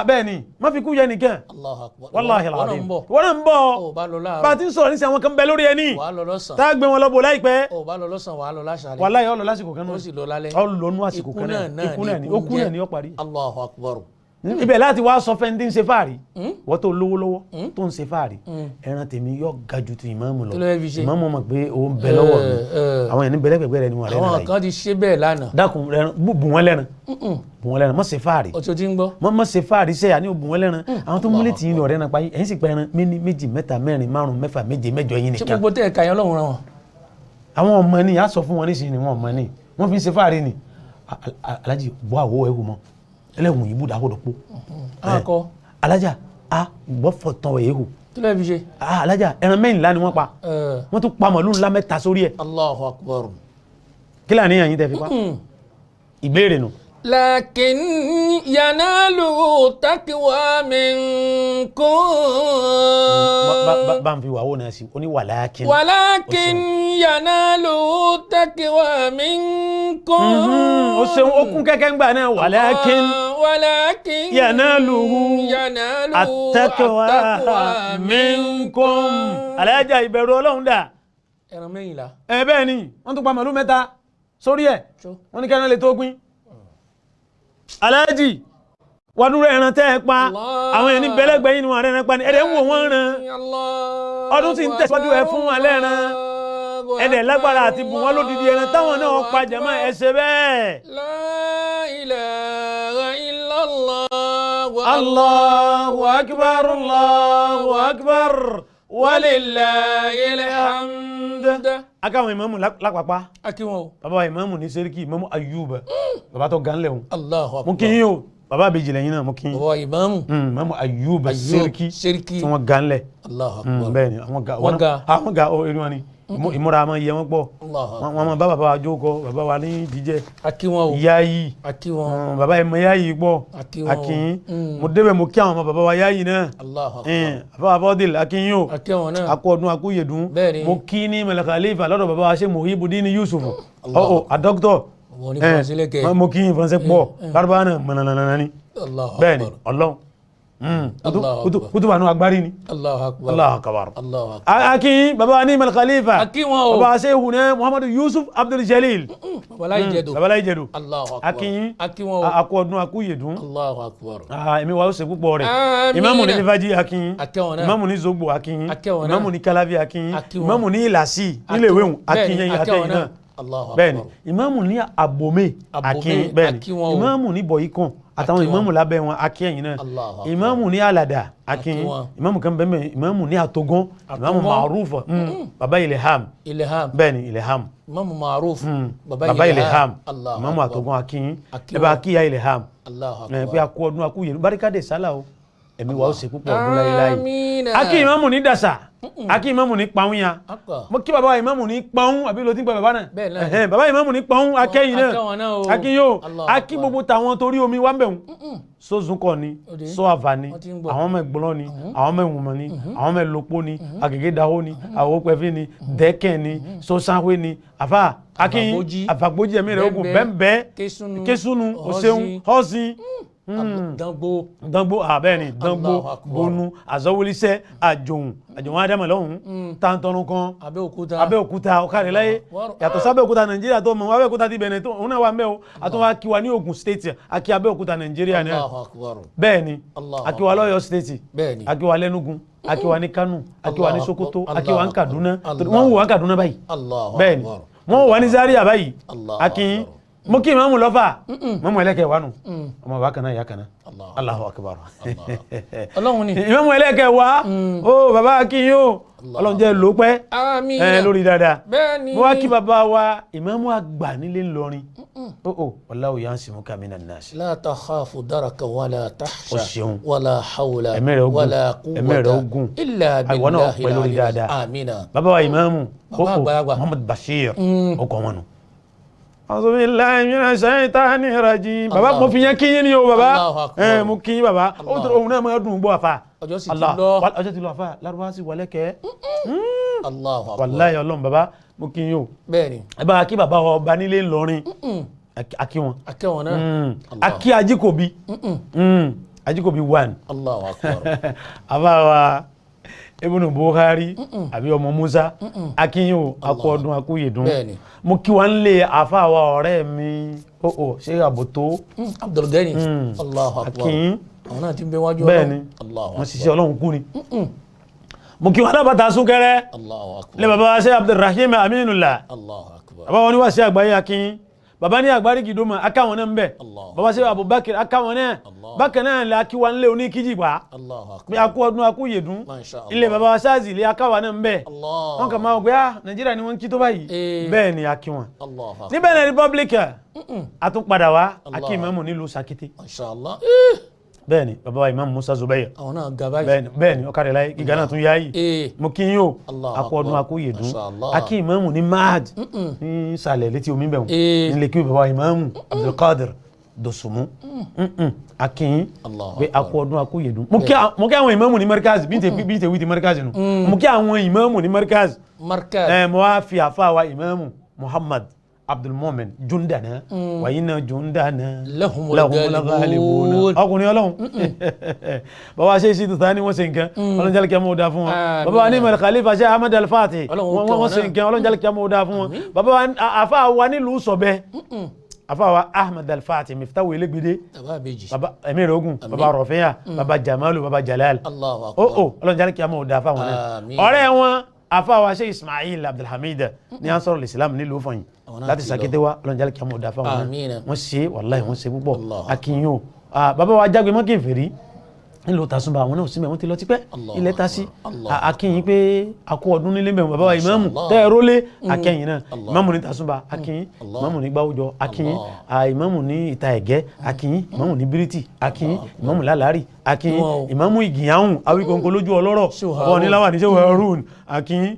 Bẹ́ẹ̀ ni, má fi kú yọ ẹnìkan. Allahu akbar. Wàláhì Wọ́n náà làdìm. ń bọ̀. Wọ́n náà ń bọ̀. Ó bá lọ Bá a láàárọ̀. ti ń sọ̀rọ̀ nísìnyí, àwọn kan bẹ lórí ẹni Wàá lọ lọ́sàn. tá a gbé wọn lọ bò láìpẹ́. Ó bá lọ lọ́sàn, wàá lọ láṣàlẹ̀. Wàláhì ó lọ lásìkò kan náà. Ó sì lọ lálẹ́. Ó lọ nú àsìkò Ikú kan náà. náà Ikú náà ni, ikú ó kú ń náà jẹ́. ni ó parí. Allahu akbar. Ibẹ̀ láti wá sọ fẹ́ni tí ń ṣe fáàrí, wọ́n tó lówó lọ́wọ́ tó ń ṣe fáàrí, ẹran tèmi yọ ga ju ti ìmáàmù lọ. Kí ló fẹ́ fi ṣe? Ìmáàmù mọ̀ pé òun bẹ lọ́wọ́ mi. Eh, eh. Àwọn ẹni bẹ̀rẹ̀ rẹ ni wọn rẹ̀ Àwọn náà yìí. kan ti ṣe bẹ́ẹ̀ lánàá. Dákun, rẹran bù wọ́n lẹ́ran, bù wọ́n lẹ́ran, má ṣe fáàrí. Ọtí ti ń gbọ́. Má ṣe fáàrí sẹ́yà ní òbù wọn lẹ́ran. Àwọn tó múlẹ̀ tì í ní ọ̀rẹ́ náà pa yín, ẹ̀yin sì pa ẹran méní, méjì, mẹ́ta, mẹ́rin, márùn, mẹ́fà, méje, mẹ́jọ, yín Ṣé nìkan. gbogbo tẹ́ ẹ̀ka yẹn Ọlọ́run rán wọn? Àwọn ọmọ ni a sọ fún wọn nísìnyí ni wọn ọmọ ni wọn fi ń ṣe fáàrí ni. Alájì bọ́ àwọ̀ ẹ̀wù mọ́ ẹlẹ́wùn yìí búdà àwòdò pọ̀. Akọ. Alájà a gbọ́ fọ̀tàn ẹ̀hù. Kí ló fẹ́ fi ṣe? Alájà, ẹran mẹ́rìnlá ni wọ́n pa. Wọ́n tún pa màlúù ńlá mẹ́ta sórí ẹ̀. Allahu akbar. Kí làníyàn yín tẹ́ fi pa? Ìbéèrè nù. Lakin yanalu taqwa minkum. Bá ń fi wàhó náà sí ó ní wàlákin. Walakin yanalu taqwa minkum. Ó ṣeun, ó kún kẹ́kẹ́ ń gbà náà, wàlákin. Walakin yanaluhu yanalu at-taqwa minkum. Alájà, ìbẹ̀rù Ọlọ́run dà? Ẹran mẹ́yìnlá. Ẹ bẹ́ẹ̀ ni, wọ́n tún pa màlúù mẹ́ta sórí ẹ̀. Tó. Wọ́n ní kẹ́ran lè tó pín. Aláàjì, wàdúrà ẹran tẹ́ ẹ pa. Allah. Àwọn ẹni bẹ́lẹ́gbẹ́ yín ni wọ́n rẹ̀ pa ni ẹ̀dẹ̀ ń wò wọ́n ràn. Ọdún tí ń tẹ̀síwájú, ẹ fún wọn lẹ́ran. Ẹ̀dẹ̀ lágbára àti bù wọ́n lódìdí ẹran táwọn náà pa jẹ̀mọ́, ẹ ṣe bẹ́ẹ̀. La ilaha illallah. Allahu akbar, Allahu akbar, walillahil hamd. Akáwọn ìmáàmù lápapá. Akíwọn o. Bàbá wa ìmáàmù ní Sẹ́ríkì, ìmáàmù Ayuba, bàbá tó gan lẹ́hùn. Allahu akbar. Mo kí yín o, bàbá àbèjì lẹ́yìn náà, mo kí yín. Bàbá ìmáàmù. Ìmáàmù Ayuba Ayub Sẹ́ríkì Sẹ́ríkì. tí wọ́n gan lẹ̀. Allahu akbar. Bẹ́ẹ̀ ni, àwọn ga. Wọ́n ga. Àwọn ga ọ, irú wọn ni. Ìmúra máa yẹ wọ́n pọ̀. Allahu Akbar. Wọ́n máa bá bàbá wa jókòó, bàbá wa ní jíjẹ A kí wọn o. Yáyì. A kí wọn. Bàbá yìí mọ Yáyì pọ̀. A kí wọn o. A kí yín. Mo débẹ̀, mo kí àwọn ọmọ bàbá wa Yáyì náà. Allahu Akbar. Bàbá wa Fọ́dìl, a kí yín o. A kí wọn náà. A kú ọdún, a kú yèdún. Bẹ́ẹ̀ni. Mo kí ní mẹlẹkàlífà lọ́dọ̀ bàbá wa ṣe Muhibudin Yusuf Allah. ọ̀ a dọ́kítọ̀. Wọ́n ní Faransé lẹ́kẹ̀ẹ́. Mo kí yín Faransé pọ̀, lárúbáwá náà mọ̀nàmọ́ná ni. Allahu Bẹ́ẹ̀ni. Akbar. Ọlọ́run. Allahu Akbar. Kútùbà nù agbárí ni. Allahu Akbar. Allahu Akbar. Allahu Akbar. A kí yín bàbá wa ní mẹlẹkàlífà. A kí wọn o. Bàbá wa ṣe hùnẹ́ Muhammadu Yusuf Abdul Jalil. Babaláyi jẹ̀dọ̀. Babaláyi jẹ̀dọ̀. Allahu Akbar. A kí yín. A kí wọn o. A kú ọdún, a kú yèdún. Allahu Akbar. Èmi wa ó ṣe púpọ̀ rẹ̀. Àmín. Ìmáàmù ní Fífájì, a kí yín. A kí wọn náà. Ìmáàmù ní Zogbo, a kí yín. A kí wọn náà. Ìmáàmù ní Kalavi, a kí yín. A kí wọn. Ìmáàmù ní Ìlàsì nílé ìwé hùn, a kí Bẹ́ẹ̀ni, yín. a kí Akẹ́yìn wọn náà. náà. Allahu Akbar. Bẹ́ẹ̀ni, ìmáàmù ní Abome, a kí yín. Abome, Bẹ́ẹ̀ni, a kí wọn o. ìmáàmù ní Bọ̀yìkan àtàwọn A kí wọn. ìmáàmù lábẹ́ wọn, a kí ẹ̀yin náà. Allahu Akbar. Ìmáàmù ní Alada, a kí A kí yín. wọn. Ìmáàmù kan bẹ́ẹ̀ bẹ́ẹ̀, ìmáàmù ní Atogon, ìmáàmù Atogon. Maruf, baba Ilham. Ilham. Bẹ́ẹ̀ni, Ilham. Imamu Maruf. Baba Ilham. Allahu Ìmáàmù Akbar. Atogon, a kí yín. A kí Ẹ bá wọn. kí ya Ilham. Allahu Ẹ Akbar. pé a kú ọdún, a kú yẹn, barika de sálà o, ẹ̀mí wa ó ṣe púpọ̀ ọdún láéláé. Àmín. A kí ìmáàmù ní Dàsà, a kí ìmáàmù ní Pàwùnyà. Akbar. Mo kí bàbá wa ìmáàmù ní Pàwùn, àbí ló ti ń pa bàbá náà? Bẹ́ẹ̀ náà. Ẹ̀hẹ́n, bàbá ìmáàmù ní Pàwùn, akẹ́yìn A kí wọn náà náà. o. A kí yóò. Allahu A kí Akbar. gbogbo tàwọn torí omi wá ń bẹ̀rù sózunkọ ni, Òde. sọ àfà ni, Wọ́n ti ń gbọ́. àwọn ọmọ ẹ̀gbọ́n ni, àwọn ọmọ ẹ̀wùnmọ̀ ni, àwọn ọmọ ẹ̀lọ́pọ̀ ni, àgègè dahó ni, àwòpẹ̀fín ni, dẹ́kẹ̀ ni, sọ́sáwé ni, àfà akínyìn. Àfàgbójì. Àfàgbójì, ẹ̀mí rẹ̀ ogun. Bẹ́ńbẹ́. Bẹ́ńbẹ́. Késúnú. Késúnú. Ọ̀họ́sí. Òṣèun họ́sìn. Dangbo. Dangbo, abẹ́ni dangbo. Allahu Akbar. Bonu azọwọlisẹ àjòhùn àjòhùn ádámà lọ́hùn tàǹtọ̀nù kan. Abẹ́òkúta. Abẹ́òkúta, ọ̀kàrẹ̀láyé. Akbar. Yàtọ̀ sábẹ́òkúta Nàìjíríà tó mọ̀, Abẹ́òkúta ti Bẹ̀nẹ̀ tó òun náà wà ń bẹ̀ o, àtúnwá akíwa ní Ògùn State, akí Abẹ́òkúta Nàìjíríà náà. Allahu Akbar. Bẹ́ẹ̀ ni. Allahu Akíwa Akbar. lọ́yọ̀ State. Bẹ́ẹ̀ni. Akíwa lẹ́nugun, akíwa ní Kánò, akíwa ní Allahu Sokoto, Akbar. akíwa ní Allahu Kaduna. Akbar. Wọ́n wù wá Kaduna báyìí. Allahu Bẹ́ẹ̀ ni. Akbar. Wọ́n wà ní Zaria báyìí. Allahu Akin Akbar. mo kí ìmáàmù lọ́fà, mọ́mú ẹlẹ́kẹ̀ wánu, ọmọ bàbá kan náà, ìyá kan náà. Allahu Allahu Akbar. Ọlọ́run ni. Ìmáàmù ẹlẹ́kẹ̀ wá ó, bàbá akin yóò, Ọlọ́run jẹ́ ló pẹ́ Àmín. ẹ lórí dáadáa. Bẹ́ẹ̀ni. Mo wá kí bàbá wa ìmáàmù àgbà nílé Ńlọrin, ó wallahu yansimuka minan nas. لا تخاف دركا ولا تخشى O ṣeun. ولا حول Ẹ̀mí rẹ̀ ogun. ولا Ẹ̀mí rẹ̀ قوة ogun. إلا Àìwọ náà بالله pẹ́ lórí العلي dáadáa. آمين. Bàbá wa ìmáàmù Bàbá ó àgbàlagbà. Muhammad Bashir, ó kọ́ wọn nù. A'udhu billahi minash shaitani rajim. Bàbá, Allahu mo fi yẹn kí yín ni o bàbá. Allahu Akbar. Ẹ mo kí yín bàbá. Ó tó òun náà máa dùn gbọ́ àfa. Ọjọ́ sì ti Allah. lọ. Ọjọ́ ti lọ àfa, lárúbáwá sì wọlé kẹ́. Allahu Akbar. Wàláyé Ọlọ́run, bàbá mo kí yín o. Bẹ́ẹ̀ni. Ẹ bá kí bàbá wa ọba nílé Ńlọrin, a kí wọn. Akẹ́wọ̀n náà. A kí Ajíkòbí, Ajíkòbí one. Allahu Akbar. Àbá wa Ibnu Bukhari àbí ọmọ Musa, akínyìn o, akú ọdún, akú yèdún. Bẹ́ẹ̀ni. Mo kí wa ń lé àfa wa ọ̀rẹ́ mi ó ṣé àbòtó. Abdul Gani. Allahu Akbar. Akínyìn. Àwọn náà ti ń bẹ wájú Bẹ́ẹ̀ni. Ọlọ́run. Allahu Wọ́n ṣiṣẹ́ Akbar. Ọlọ́run kú ni. Mo kí wa alábàtà súnkẹrẹ Allahu Akbar. lé bàbá wa ṣe Abdulrahim Aminullah. Allahu Akbar. Bàbá wọn ni wá sí àgbáyé, akínyìn. Bàbá ní àgbárí gidoma, akáwọn náà ń bẹ. Allah. Bàbá ṣe Abubakar, akáwọn náà. Allah. Bákan náà lè akíwa ń lé oníkíjìpá Allahu pé Akbar. akú ọdún, akú yèdún. Masha Allah. Ilé bàbá wa ṣáàzì ilé akáwa náà ń bẹ. Allah. Wọn kàn máa wọ pé ah, Nàìjíríà ni wọ́n ń kí tó báyìí. Eh. Bẹ́ẹ̀ ni, a kí wọn. Allahu Akbar. Ní Benin Republic, a tún padà wá, a kí Allah. ìmáàmù nílùú Sakete. Masha Allah. Eh, Bẹ́ẹ̀ ni, bàbá wa ìmáàmù Musa Zubair. Àwọn náà ga báyìí. Bẹ́ẹ̀ ni, bẹ́ẹ̀ ni, ọkàrẹ̀ láyé, gíga náà tún yá yìí. Eh. Mo kí yín o. Allahu Akú ọdún, Akbar. akú yèdún. Masha Allah. A kí ìmáàmù ní Mahad ní ìsàlẹ̀ létí omi bẹ̀rù Eh. nílé kí bàbá wa ìmáàmù Abdulkadir Dosunmu, a kí yín Allahu pé Akbar. akú ọdún, akú yèdún. Mo kí àwọn ìmáàmù ní Markaz, bí n tẹ wí ti Markaz nù, mo kí àwọn ìmáàmù ní Markaz. Markaz. Ẹ mo wá fi àfa wa ìmáàmù Muhammad Abdulmumin Jundana, wa inna jundana Lahumul lahumul ghalibun. ọkùnrin Ọlọ́run, bàbá ṣe sí tuta ni wọ́n ṣe nǹkan, Ọlọ́run jẹ́ kí a mọ̀ dáa fún wọn. Àmín. Bàbá wa ní ìmọ̀lẹ̀ khalifa ṣe Ahmed Al-Fati, Ọlọ́run ó kẹ́ wọ́n wọn ṣe náà. nǹkan, Ọlọ́run jẹ́ kí a mọ̀ dáa fún wọn. Bàbá wa àfa wa nílùú Sọ̀bẹ, àfa wa Ahmed Al-Fati Miftahu Elegbede. Bàbá àbèjì. Bàbá ẹ̀mí rẹ̀ ogun, bàbá Rọ̀fíà, bàbá Jamalu, bàbá Jalal. Allahu Ó Akbar. ó Ọlọ́run jẹ́ kí a mọ̀ dáa fáwọn náà. Àmín. Ọ̀rẹ́ wọn àfa wa ṣe Ismail Abdulhamid ní Ansarul Islam nílùú Fọyín Àwọn náà láti ti lọ. Sàkété wa, Ọlọ́run jẹ́ kí a mọ̀ dáa fáwọn náà. Àmín. Wọ́n ṣe wàláhì, wọ́n ṣe púpọ̀. Allahu Akínyìn o. Bàbá wa jágbe mọ́kì fèrè nílùú Tàsúnbà, àwọn náà síbẹ̀, wọ́n ti lọ tipẹ́. Allahu Ilẹ̀ ta sí. Akbar. Allahu Akínyìn pé akú ọdún nílé mẹ́wọ̀n, bàbá wa ìmáàmù Allah. tẹ́ ẹ rólé, akẹ́yìn náà. Allah. Ìmáàmù ní Tàsúnbà, akínyìn. Allah. Ìmáàmù ní Gbáwùjọ, akínyìn. Allah. Ìmáàmù ní Ìta Ẹ̀gẹ́, akínyìn. Ìmáàmù ní Bíríìtì, akínyìn. Ìmáàmù Lálárì, akínyìn. Wow. Ìmáàmù Ìgìyàhùn Awíkóńkó lójú ọlọ́rọ̀, Ṣéhù bàbá oníláwà ní Ṣéhù Harun, akínyìn.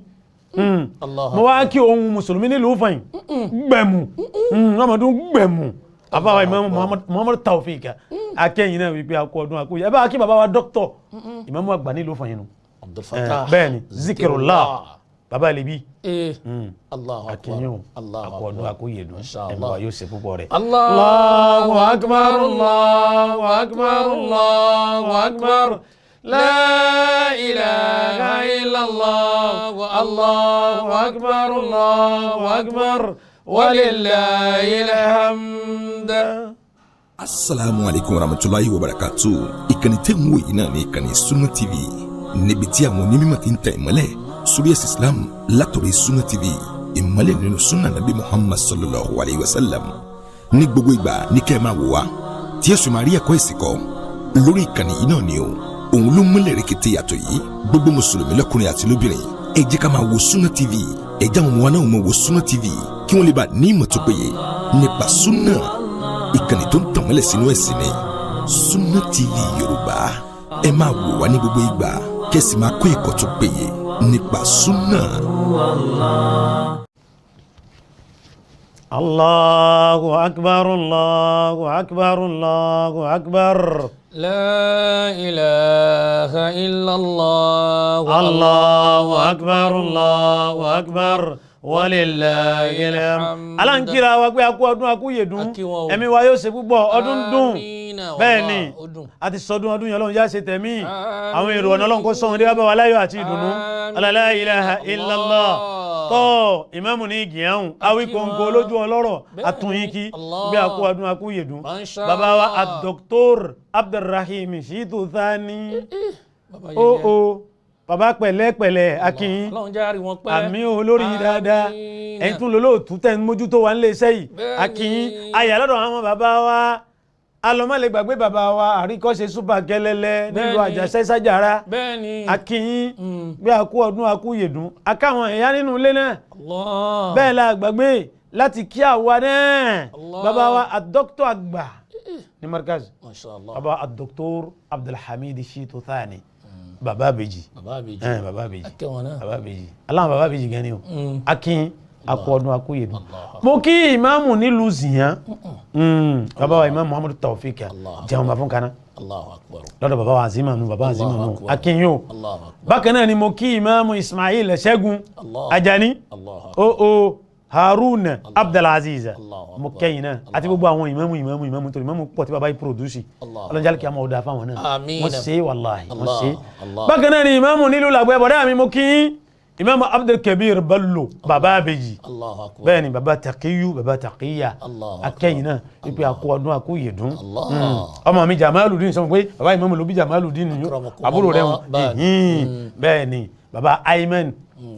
Allah. Mo wá kí ohun mùsùlùmí nílùú fàyìn gbẹ̀mù ọmọdún gbẹ̀mù àbáwá ìmáàmù Muhammadu Taofik akẹ́yìn náà wípé akú ọdún akú yẹ ẹ bá kí bàbá wa dókítọ̀ ìmáàmù àgbà nílùú fàyìn nù. Abdul Fattah. Bẹ́ẹ̀ ni Zikirullah bàbá ilé bí. Allahu akbar. Akínyìn Allahu akú ọdún akbar. akú yèdùn Masha ẹ̀mí Allah. wa yóò ṣe púpọ̀ rẹ̀. Allahu akbar Allahu akbar Allahu akbar la ilaha illallah Allahu akbar Allahu akbar walillahil hamd. Asalaamu aleykum warahmatulahi wabarakatu. Ìkànnì tẹ́ ń wò yìí náà ní ìkànnì Sunna TV, níbi tí àwọn onímọ̀ ti ń tẹ̀ ìmọ́lẹ̀ sórí ẹ̀sìn Islam látọ̀rọ̀ Sunna TV, ìmọ́lẹ̀ nínú sunna nabi Muhammad sallallahu alayhi wa sallam. Ní gbogbo ìgbà ní kẹ́ ẹ máa wò wá tí ẹ sì máa rí ẹ̀kọ́ ẹ̀sìn kọ́ lórí ìkànnì yìí náà ni o. Òun ló múlẹ̀ rẹ̀kẹ̀tẹ̀ yàtọ̀ yìí. Gbogbo mùsùlùmí lọ́kùnrin àti lóbìnrin, ẹ jẹ́ ká máa wo Sunna TV. Ẹ jẹ́ àwọn ọmọ wa náà máa wo Sunna TV kí wọ́n lè bá ní ìmọ̀ tó péye nípa sunna. Ìkànnì tó ń tàn mọ́lẹ̀ sínú ẹ̀sìn ni Sunna TV Yorùbá. Ẹ máa wò wá ní gbogbo ìgbà kẹ́sì máa kó ẹ̀kọ́ tó péye nípa sunna. Allahu akbar Allahu akbar Allahu akbar. La ilaha illallah. Allahu akbar Allahu akbar walillahil hamd. Aláǹkíra wa pé akú ọdún akú yèdún A kí wọn o. ẹ̀mí wa yóò ṣe púpọ̀ ọdún dùn. Àmín. Bẹ́ẹ̀ ni Wallahi, ó dùn. a ti sọdún ọdún yẹn, Ọlọ́run yá ṣe tẹ̀mí Àmín. àwọn èrò ọ̀nà, Ọlọ́run kó sọ̀hún dé wá bá wa láyọ̀ àti ìdùnnú. Àmín. La ilaha illallah. Tọ́ ìmáàmù ní ìgìyàhùn awíkóńkó lójú ọlọ́rọ̀ àtúnyín kí Allah. bí akú ọdún akú yèdún. Masha Bàbá wa Allah. Dr. Abdulrahim Shitu Thani Bàbá o yẹyẹ. o bàbá pẹ̀lẹ́pẹ̀lẹ́ akínyín. Ọlọ́run jẹ́ àrí wọn pẹ́. Àmì olórí dáadáa. Àmín. Ẹ̀yin tún lólóòtú tẹ́ ń mójútó wa nílé iṣẹ́ yìí. Bẹ́ẹ̀ni. Akínyín ayà lọ́dọ̀ àwọn bàbá wa alọ́mọ́lẹ̀ gbàgbé bàbá wa àríkọ́ṣe súpà gẹ́lẹ́lẹ́ nílùú Bẹ́ẹ̀ni. Àjàṣẹ́ Sájàrá. Bẹ́ẹ̀ni. Akínyín bí akú ọdún akú yèdún akáwọn ẹ̀yà nínú ilé náà. Allah. Bẹ́ẹ̀ la gbàgbé láti kí àwa náà Allah. bàbá wa àdókítọ̀ àgbà ní markaz, Masha Allah. bàbá àdókítọ̀ Abdulhamid Shitu Thani, bàbá àbèjì. Bàbá àbèjì. Bàbá àbèjì. Akẹ́ wọn náà. Bàbá àbèjì aláwọn bàbá àbèjì gan ni o. Akin akú ọdún akú yèdún. Allah. Mo kí ìmáàmù nílùú Zìyàn, bàbá wa ìmáàmù Muhammadu Taofik Allah. jẹun bá fún kaná Allahu akbar. lọ́dọ̀ bàbá wa azima nu bàbá azima Allahu nu akbar. akin yóò. Allahu akbar. Bákan náà ni mo kí ìmáàmù Ismail Ṣẹ́gun Allah. Ajani Allahu akbar. o Haruna Abdulaziz. Allahu Mo akbar. kẹ́yìn náà àti gbogbo àwọn ìmáàmù ìmáàmù ìmáàmù torí ìmáàmù pọ̀ tí bàbá yìí pòròdúsì. Allahu Ọlọ́njálì kí a máa ọ̀dà fáwọn náà. Àmín. Wọ́n ṣe é wàláhì wọ́n Allah, ṣe é. Allah. Bákan náà ni ìmáàmù nílùú làgbẹ́ bọ̀dá mi, mo kí ìmáàmù Abdulkabir Bello bàbá àbèjì. Allahu akbar. Bẹ́ẹ̀ ni bàbá Takiyu bàbá Takiya. Allahu akbar. Akẹ́yìn náà wípé akú ọdún akú yèdún. Allah. Ọmọ mi Jamaludin sọ pé bàbá ìmáàmù ló bí Jamaludin nìyó Akramakum àbúrò rẹ̀ Allah. Bẹ́ẹ̀ ni. wọn. Bẹ́ẹ̀ ni bàbá Ayman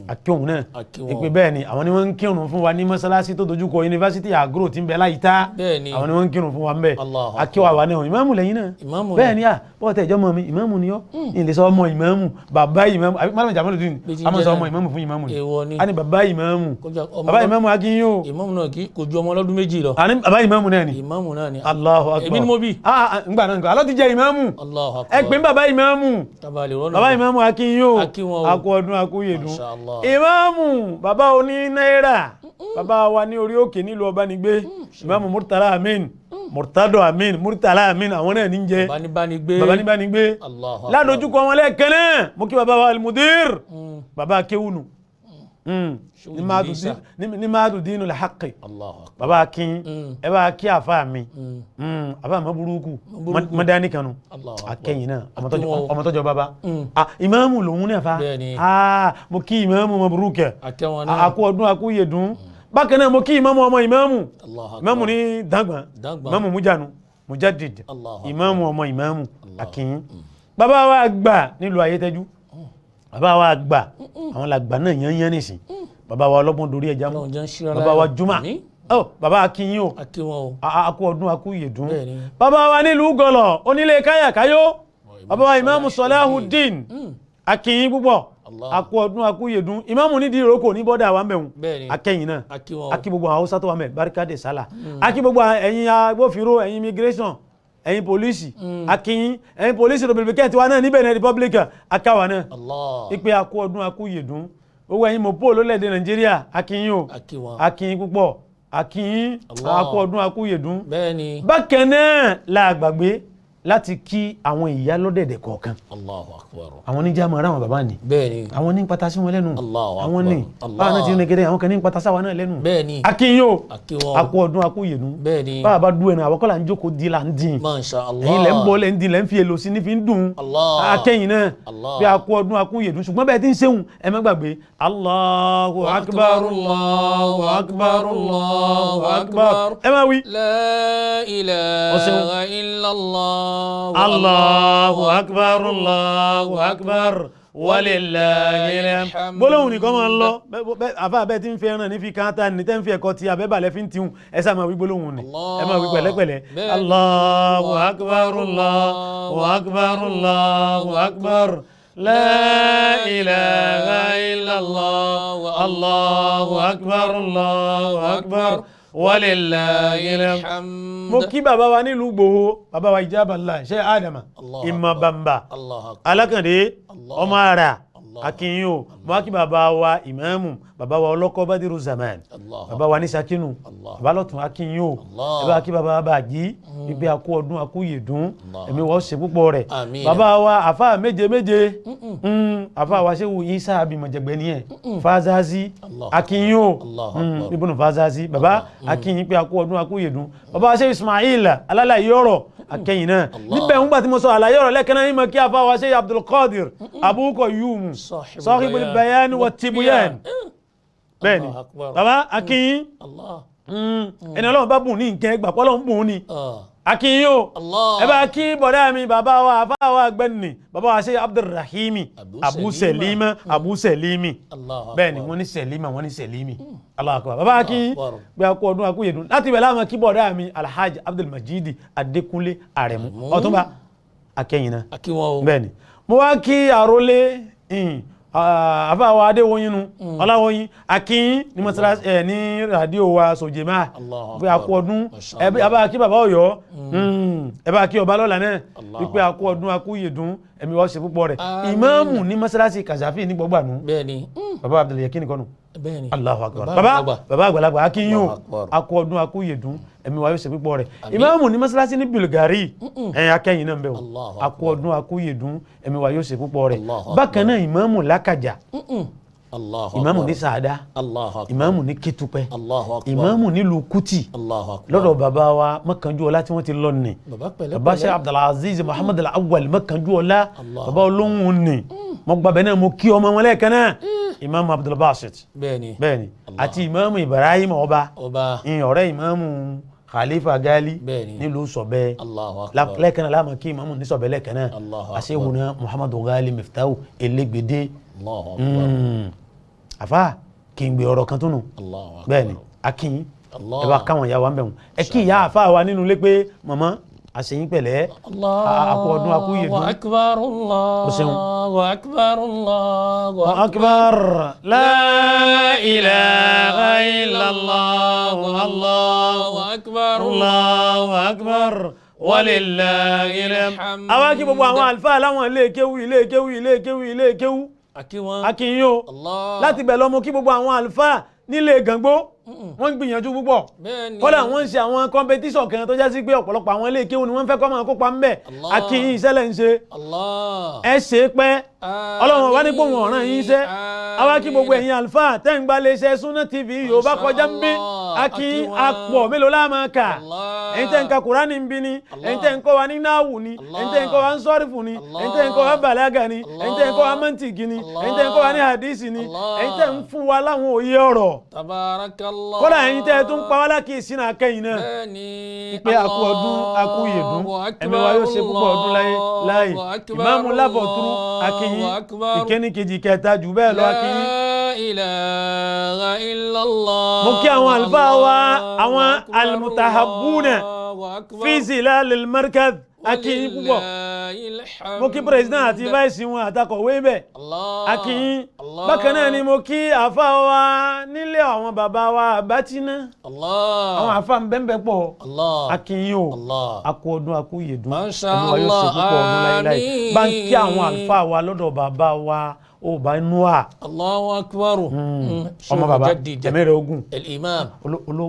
akíhun náà Akíhun. ìpè bẹ́ẹ̀ ni àwọn ni wọ́n ń kírun fún wa ní mọ́sálásí tó dojúkọ yunifásitì àgúrò tí ń bẹ láyìíta. Bẹ́ẹ̀ ni. Àwọn ni wọ́n ń kírun fún wa ń bẹ. Allahu akbar. Akíwà wa náà ìmáàmù lẹ́yìn náà. Ìmáàmù Bẹ́ẹ̀ ni. ni à bọ́ọ̀ tẹ̀ ìjọ́mọ mi ìmáàmù ni ọ́ ìlẹ̀ sọ ọmọ ìmáàmù bàbá ìmáàmù àbí Malam Jamaludin Bí ti ń àmọ́ jẹ́ sọ ọmọ náà. ìmáàmù fún ìmáàmù ni. Èèwọ̀ ni. A ní bàbá ìmáàmù. Kọjá ọmọ Bàbá ìmáàmù akínyìn o. Ìmáàmù náà kì í kò ju ọmọ ọlọ́dún méjì lọ. Àní bàbá ìmáàmù náà ni. Ìmáàmù náà ni. Allahu akbar. Èmi ni mo bí. Ah, ah, ngbà náà nǹkan alọ́ ti jẹ́ ìmáàmù. Allahu akbar. Ẹ pè ń bàbá ìmáàmù. Tabalẹ̀ rọ́nà. Bàbá ìmáàmù akínyìn o. A kí wọn o. Akú ọdún akú yèdún. Masha Allah. Ìmáàmù bàbá oní náírà bàbá wa ní orí òkè nílùú Ọbánigbé, ìmáàmù Murtala Amin Murtado Amin Murtala Amin àwọn náà ní jẹ. Bàbá ní bá ní gbé. Bàbá ní bá ní gbé. Allahu akbar. Ládojúkọ wọn lẹ́ẹ̀kan náà mo kí bàbá wa Almudir bàbá akéwùnù Idrisa. ní máàdù dínú làákì. Allahu akbar. Bàbá akin ẹ bá kí àfa mi àfa mi burúkú Burúkú. mọdání kanu. Allahu akbar. Akẹyìn náà Akí wọn o. ọmọ tọjọ bàbá. Ah, ìmáàmù lòun náà fa. Bẹ́ẹ̀ni. Ah, mo kí ìmáàmù mọ burúkẹ. Akẹ́ wọn náà. Àkú ọdún àkú yèdún. Bákan náà mo kí ìmáàmù ọmọ ìmáàmù. Allahu akbar. Ìmáàmù ní dàgbà. Dàgbà. Ìmáàmù mujanu mujadid. Allahu akbar. Ìmáàmù ọmọ ìmáàmù akínyìn. Bàbá wa gbà nílùú Ayétẹ́jú, bàbá wa gbà àwọn làgbà náà yányán nìsín, bàbá wa ọlọ́gbọ́n dorí ẹja mú. Ọlọ́run jẹ́ ń ṣíra Bàbá wa láyọ̀. Juma. Àmín. Ọ bàbá akínyìn o. A kí wọn o. Akú ọdún akú yèdún. Bẹ́ẹ̀ni. Bàbá wa nílùú Gọlọ onílé káyàkáyó, bàbá wa ìmáàmù Sọláhùdín akínyìn púpọ̀. Allah. Akú ọdún akú yèdún. Ìmáàmù nídìí ìrókò ní bọ́dà wa ń bẹ̀rùn. Bẹ́ẹ̀ni. Akẹ́yìn náà. A kí wọn o. Akí gbogbo àwọn Haúsá tó wà mẹ́ barika de sala. Akí gbogbo ẹ̀yin agbófinró, ẹ̀yin immigration, ẹ̀yin polisi akínyìn, ẹ̀yin polisi republican tiwa náà níbẹ̀ ní republic akáwa náà. Allah. Ipe akú ọdún akú yèdún. Gbogbo ẹ̀yin mọ̀pó lólẹ̀dẹ̀ Nàìjíríà, akínyìn o, akínyìn púpọ̀, akínyìn, akú ọdún, akú yèdún. Bẹ́ẹ̀ni. Bákan náà la gbàgbé láti kí àwọn ìyá lọ́dẹ̀dẹ̀ kọ̀ọ̀kan. Allahu Akbar. Àwọn oníjà máa ra àwọn bàbá ni. Bẹ́ẹ̀ni. Àwọn ní pata sí wọn lẹ́nu. Allahu Akbar. Àwọn ní báwa náà ti ní gẹ́gẹ́ àwọn kan ní pata sáwa náà lẹ́nu. Bẹ́ẹ̀ni. Akínyìn o, Akíwọ́n. akú ọdún, akú yèdún. Bẹ́ẹ̀ni. Báwa bá dún ẹnu àwọn kọ́là ń jókòó di là ń dín. Masha Allah. Ẹ̀yin lẹ́ ń bọ́ lẹ́ ń dín lẹ́ ń fi èlò sí ní fi ń dùn. Allah. Akẹ́yìn náà Allah. bí akú ọdún, akú yèdún, ṣùgbọ́n bẹ́ẹ̀ ti ń ṣéhùn ẹ má gbàgbé. Allahu Akbar, Allahu Akbar, Allahu Akbar. Ẹ má wí. La ilaha illallah. Allahu akbar, Allahu akbar, walillahil hamd. Gbólóhùn nìkan máa ń lọ àfa abẹ́ tí ń fi ẹran ní fi káńtà ní tẹ́ ń fi ẹ̀kọ́ ti abẹ́bàlẹ̀ fi ń tihun, ẹ sá máa wí gbólóhùn ni, ẹ máa wí pẹ̀lẹ́pẹ̀lẹ́. Allahu akbar, Allahu akbar, Allahu akbar, la ilaha illallah, Allahu akbar, Allahu akbar, walillahil hamd. Mo kí bàbá wa nílùú Ìgbòho, bàbá wa Ìjábàlá ṣe Ádámà Ìmọ̀ Bàmbà Alákàndé ọmọ ara Akínyìn o. Mo wá kí bàbá wa ìmáàmù, bàbá wa ọlọ́kọ́ Badiru Zaman, bàbá wa ní Sakinu, bàbá lọ́tún Akínyìn o. Ẹ bá kí bàbá wa bàjí wípé akú ọdún, akú yèdún, ẹ̀mí wọ́n ṣe púpọ̀ rẹ̀. Bàbá wa àfa méje méje, àfa wa ṣéwù Isa abimọ̀jẹ̀gbẹ́ nìyẹn, Fazazi Akínyìn o, ibùnú Fazazi, bàbá Akínyìn pé akú ọdún, akú yèdún. Bàbá wa ṣe Ismail alálàyé ọ̀rọ̀ akẹ́yìn náà níbẹ̀ ń gbà tí mo sọ àlàyé ọ̀rọ̀ lẹ́ẹ̀kan náà yín mọ̀ kí afa wa ṣe Abdulkadir Abuko Yumu Sahibul Bayan wa Tibuyan. Bẹ́ẹ̀ni bàbá Akínyìn, ẹni Ọlọ́run bá bùn ní nǹkan ẹgbà pọ́ Ọlọ́run bùn ní Akínyìn o. Ẹ bá kí bọ̀dá mi bàbá wa àfa wa gbẹ́ni bàbá wa ṣe Abdulrahimi Abu Selima, Abu Selimi. Bẹ́ẹ̀ni wọ́n ní Selima, wọ́n ní Selimi. Allahu Akbar. Bàbá Akínyìn gbé akú ọdún, akú yèdùn. Láti bẹ̀ láwọn kí bọ̀dá mi Alhaji Abdulmajidi Adékúnlé Àrẹ̀mú Ọ̀túnba akẹ́yìn náà. Bẹ́ẹ̀ni mo wá kí àrólé àfàwọ̀ Adéwòyìn nu Ọláwòyìn Akínyìn ní mọ́sálásí ẹ̀ ní ràdíò wa Sòjèmá pé akú ọdún. Ẹ bá kí bàbá Ọ̀yọ́, ẹ bá kí ọba lọ́la náà wípé akú ọdún, akú yèdùn, ẹ̀mí wọ́n ṣe púpọ̀ rẹ̀. Ìmáàmù ní mọ́sálásí Kàṣàfì ní gbọ́gbànú bàbá Abdulyakin kọ́nù. Allahu Akbar. Bàbá àgbàlagbà Akínyìn o, akú ọdún, akú yèdùn, ẹ̀mí wa yóò ṣe púpọ̀ rẹ̀. Ìmáàmù ní mọ́sálásí ní Bulgari ẹ̀yìn akẹ́yìn náà ń bẹ̀ o, akú ọdún, akú yèdùn, ẹ̀mí wa yóò ṣe púpọ̀ rẹ̀. Bákan náà ìmáàmù Lákàjà, ìmáàmù ní Sàádá, ìmáàmù ní Kétupẹ́, ìmáàmù nílùú Kútì lọ́dọ̀ bàbá wa Mọ́kànjúọlá tí wọ́n ti lọ nì, bàbá Sheikh Abdulaziz Muhammad Al-Awwal Mọ́kànjúọlá, bàbá olóhùn nì, mo gbàgbẹ́ náà mo kí ọmọ wọn lẹ́ẹ̀kan náà, ìmáàmù Abdulbasit. Bẹ́ẹ̀ni àti ìmáàmù Ibrahim ọba ọ̀rẹ́ ìmáàmù Khalifa Gali nílùú Sọ̀bẹ́ lẹ́ẹ̀kan náà láàmú kí ìmáàmù ní Sọ̀bẹ́ lẹ́ẹ̀kan náà, àṣehùnà Muhammadu Gali Miftahu Elégbèdé. Àfa kí n gbé ọ̀rọ̀ kan tó nù. Bẹ́ẹ̀ni Akínyìn, ẹ bá káwọn ìyá wa ń bẹ̀ wọ́n, ẹ kí ìyá àfa wa nínú ilé pé màmá àṣeyín pẹ̀lẹ́, àkú ọdún, àkú yèdún. Akbar, Allahu akbar, Allahu akbar, la ilaha illallah, Allahu akbar, Allahu akbar, walillahil hamd. Àwa kí gbogbo àwọn àlùfáà láwọn ilé kéwú, ilé kéwú, ilé kéwú, ilé kéwú. Akínyìn o. Láti bẹ̀ lọ́mọ kí gbogbo àwọn àlùfáà nílé Gàngbó, wọ́n ń gbìyànjú púpọ̀. Kódà wọ́n ń ṣe àwọn kọ́mpẹ́tíṣọ̀ kan tó jásí pé ọ̀pọ̀lọpọ̀ àwọn ilé kéwú ni wọ́n fẹ́ kọ́ máa kópa ńbẹ̀. Akínyìn ìṣẹ̀lẹ̀ ń ṣe, ẹ ṣe pẹ́, Ọlọ́run wá ní pé òun ọ̀ràn yín ṣe. Àwa kí gbogbo ẹ̀yin àlùfáà tẹ́ ń gba iléeṣẹ́ Sunna TV Yorùbá kọjá ń bí, Akínyìn apọ̀ mélòó la máa kà. Ẹ̀yin tẹ́ ń ka Kùránì ń bí ni, ẹ̀yin tẹ́ ń kọ́ wa ní náàwù ni, ẹ̀yin tẹ́ ń kọ́ wa ń sọ́rífù ni, ẹ̀yin tẹ́ ń kọ́ wa ń bàlágà ni, ẹ̀yin tẹ́ ń kọ́ wa mọ́ntìkì ni, ẹ̀yin tẹ́ ń kọ́ wa ní hadisi ni, ẹ̀yin tẹ́ ń fún wa láwọn òye ọ̀rọ̀. Kódà ẹ̀yin tẹ́ tún pa wá lákìísí náà kẹ́yìn náà pé akú ọdún, akú yèdún, ẹ̀mí wa yóò ṣe púpọ̀ ọdún láyé láyé. Ìmáàmù Láfọ̀túrú Akínyìn, ìkíní kejì kẹta jù bẹ́ẹ̀ lọ Akínyìn. Ilaha illallah. Mo kí àwọn àlùfáà wa, àwọn almutahabuna fi zilalil markaz. A kí yín púpọ̀. Mo kí president àti vice wọn àtakọ̀wé bẹ̀. Allah. A kí yín. Allah. Bákan náà ni mo kí àfa wa nílé àwọn bàbá wa àbátíná. Allah. Àwọn àfa ń bẹ́ẹ̀ pọ̀. Allah. A kí yín o. Allah. A kú ọdún, a kú ìyèdún. Masha Ẹnu wa yóò ṣe púpọ̀ ọdún láíláí. Allah. Bá ń kí àwọn àlùfáà wa lọ́dọ̀ bàbá wa ó bá inú à. Allahu akbar. Ọmọ bàbá ẹ̀mí rẹ̀ ogun. El-Imam.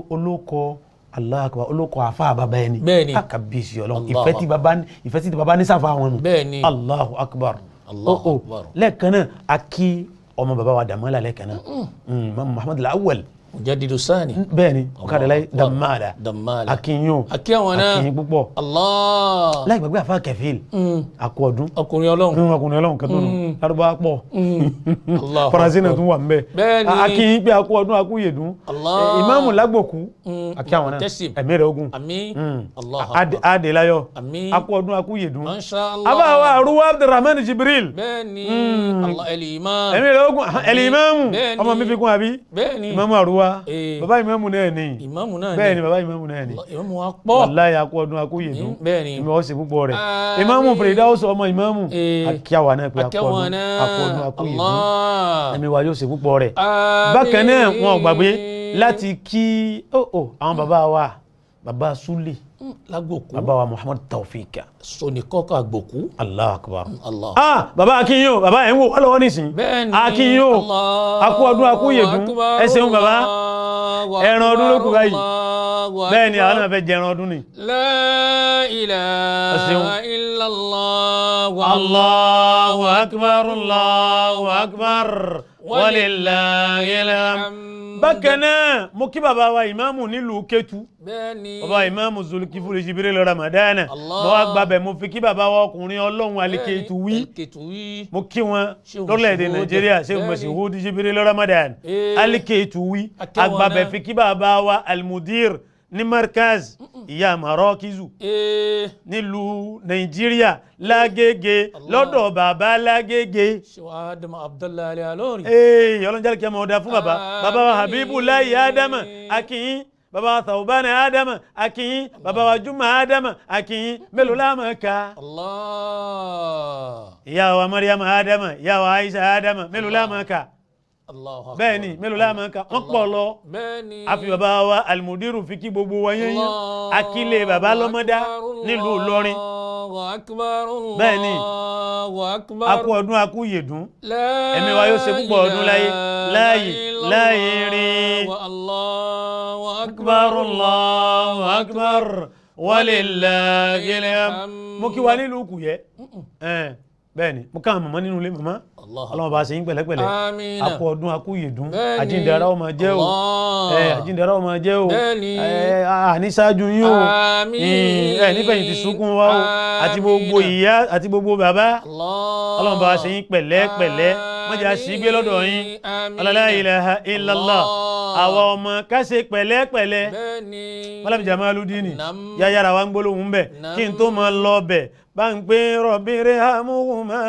Olóko Allahu akbar, olóko àfa bàbá ẹni. Bẹ́ẹ̀ni. Kábíyèsí Ọlọ́run. Allahu Ìfẹ́ tí bàbá ní, ìfẹ́ tí bàbá ní sáfà wọn nù. Bẹ́ẹ̀ni. Allahu akbar. Allahu Oh, oh. akbar. Lẹ́ẹ̀kan náà a kí ọmọ bàbá wa Dàmọ́lá lẹ́ẹ̀kan náà. Imam Muhammad Al-Awwal. Mujaddidu Sani. Bẹ́ẹ̀ni, ọ̀kadàláyé Dàmọ́lá. Dàmọ́lá. A kí yín o. A kí àwọn náà. A kí yín púpọ̀. Allah. Láì gbàgbé àfa Kẹfìl. A kú ọdún. Ọkùnrin Ọlọ́run. Nínú ọkùnrin Ọlọ́run kan tó nù. Lárúbáwá pọ̀. Allahu Faransé náà akbar. tún wà nbẹ. Bẹ́ẹ̀ni. A kí yín pé a kú ọdún, a kú ìyèdún. Allah. Ìmáàmù Lágbòkú. A kí àwọn náà. Tẹ́sìm. Ẹ̀mí rẹ̀ ogun. Àmín. Allahu akbar. Adélayọ̀. Àmín. A kú ọdún, a kú ìyèdún. Masha Allah. Àbá wa Àrúwá Abdulrahman Jibril. Bẹ́ẹ̀ni. Allah El-Imam. Ẹ̀mí rẹ̀ ogun. Ẹ̀lì ìmáàmù. Bẹ́ẹ̀ni. Ọmọ mi fi kún àbí. Bẹ́ẹ̀ni. Ìmáàmù Àrúwá. Eh. Bàbá ìmáàmù náà ni. Ìmáàmù náà ni. Bẹ́ẹ̀ni, bàbá ìmáàmù náà ni. Ìmáàmù wa pọ̀. Wàláyé, a kú ọdún, a kú ìyèdún. Bẹ́ẹ̀ni. Ìmọ̀ ọ̀sẹ̀ púpọ̀ rẹ̀. Àmín. Ìmáàmù Fèrèdáwọ́sọ ọmọ ìmáàmù. Eh. A kí àwa náà pé a kú Akẹ́wọ̀n ọdún, náà. a kú ọdún, a kú ìyèdún. Allah. Ẹ̀mí wa yóò ṣe púpọ̀ rẹ̀. Àmín. Bákan náà wọn ò gbàgbé láti kí àwọn bàbá wa, bàbá Súlè, Lágbòkú. bàbá wa Muhammad Taofik. Sonikọ́kọ̀ àgbòkú. Allahu akbar. Allah. Ah, bàbá akínyìn o, bàbá ẹ̀ ń wò wá lọ́wọ́ nísìnyí. Bẹ́ẹ̀ni. Akínyìn o, Allahu a kú ọdún, a kú ìyèdún. akbar, Ẹ ṣeun bàbá. Allahu Ẹran ọdún ló kù báyìí. Allahu Bẹ́ẹ̀ ni àwọn akbar. náà fẹ́ jẹ ẹran ọdún ni. La Ẹ ṣeun. ilaha illallah. Allahu akbar, Allahu akbar, walillahil hamd. Bákan náà mo kí bàbá wa ìmáàmù nílùú Kétu. Bẹ́ẹ̀ni. Bàbá ìmáàmù Zulkifuli Jibril Ramadana. Allah. Mo wá gbàbẹ̀, mo fi kí bàbá wa ọkùnrin Ọlọ́run Aliketu wí. Aliketu wí. Mo kí wọn Shehu lórílẹ̀‐èdè Mashood. Nàìjíríà, Shehu Bẹ́ẹ̀ni. Mashood Jibril Ramadan. Eh. Aliketu wí. Akẹ́wọ̀n Agbábẹ̀ náà. fi kí bàbá wa Almudir ní Markaz ìyá Marakizu Ee. nílùú Nàìjíríà Lágége, lọ́dọ̀ bàbá Lágége. Shehu Adam Abdullahi Alori. Ee, ọlọ́njẹ́ kí a máa ọ̀dà fún bàbá. Bàbá wa Àmín. Habibulayi Adama akínyín, bàbá wa Thawbana Adama akínyín, bàbá wa Juma Adama akínyín. Mélòó la máa kà? Allah. Ìyá wa Mariam Adama, ìyá wa Aisha Adama, mélòó la máa kà? Allahu akbar. Bẹ́ẹ̀ ni, mélòó la máa kà? Wọ́n pọ̀ lọ. Bẹ́ẹ̀ni. A fi bàbá wa Almudiru fi kí gbogbo wa yẹn yẹn. Akílé bàbá lọ́mọdá nílùú Ìlọrin. Allahu akbar. Bẹ́ẹ̀ni. Allahu akbar. A kú ọdún, a kú ìyèdún. La Ẹ̀mí wa yóò ṣe púpọ̀ ọdún láyé. ilaha Láàyè, illallah láàyè rí. wa Allahu akbar. Akbar, Allahu akbar, walillahil hamd. Mo kí wa nílùú Kùyẹ́. Bẹ́ẹ̀ ni, mo káwọn màmá nínú ilé màmá. Allah. Ọlọ́run bá ṣe yín pẹ̀lẹ́pẹ̀lẹ́. Àmín. A kú ọdún, a kú ìyèdún. Bẹ́ẹ̀ni. Àjíǹde ara ó máa jẹ́ o. Allah. Àjíǹde ara ó máa jẹ́ o. Bẹ́ẹ̀ni. Àní ṣáájú yín o. Àmín. Nífẹ̀yìntì sunkún wa o. Àti gbogbo Àmín. ìyá àti gbogbo bàbá. Allah. Ọlọ́run bá ṣe yín pẹ̀lẹ́pẹ̀lẹ́. Má jẹ́ àṣìgbé lọ́dọ̀ yín. Àmín. La ilaha illallah. Allah. Àwa ọmọ ká ṣe pẹ̀lẹ́pẹ̀lẹ́. Bẹ́ẹ̀ni. Malam Jamaludini Nam. yáyára wa ń gbólóhùn bẹ̀ Nam. kí n tó máa lọ bẹ̀ bá ń pé Rabbir hamhuma.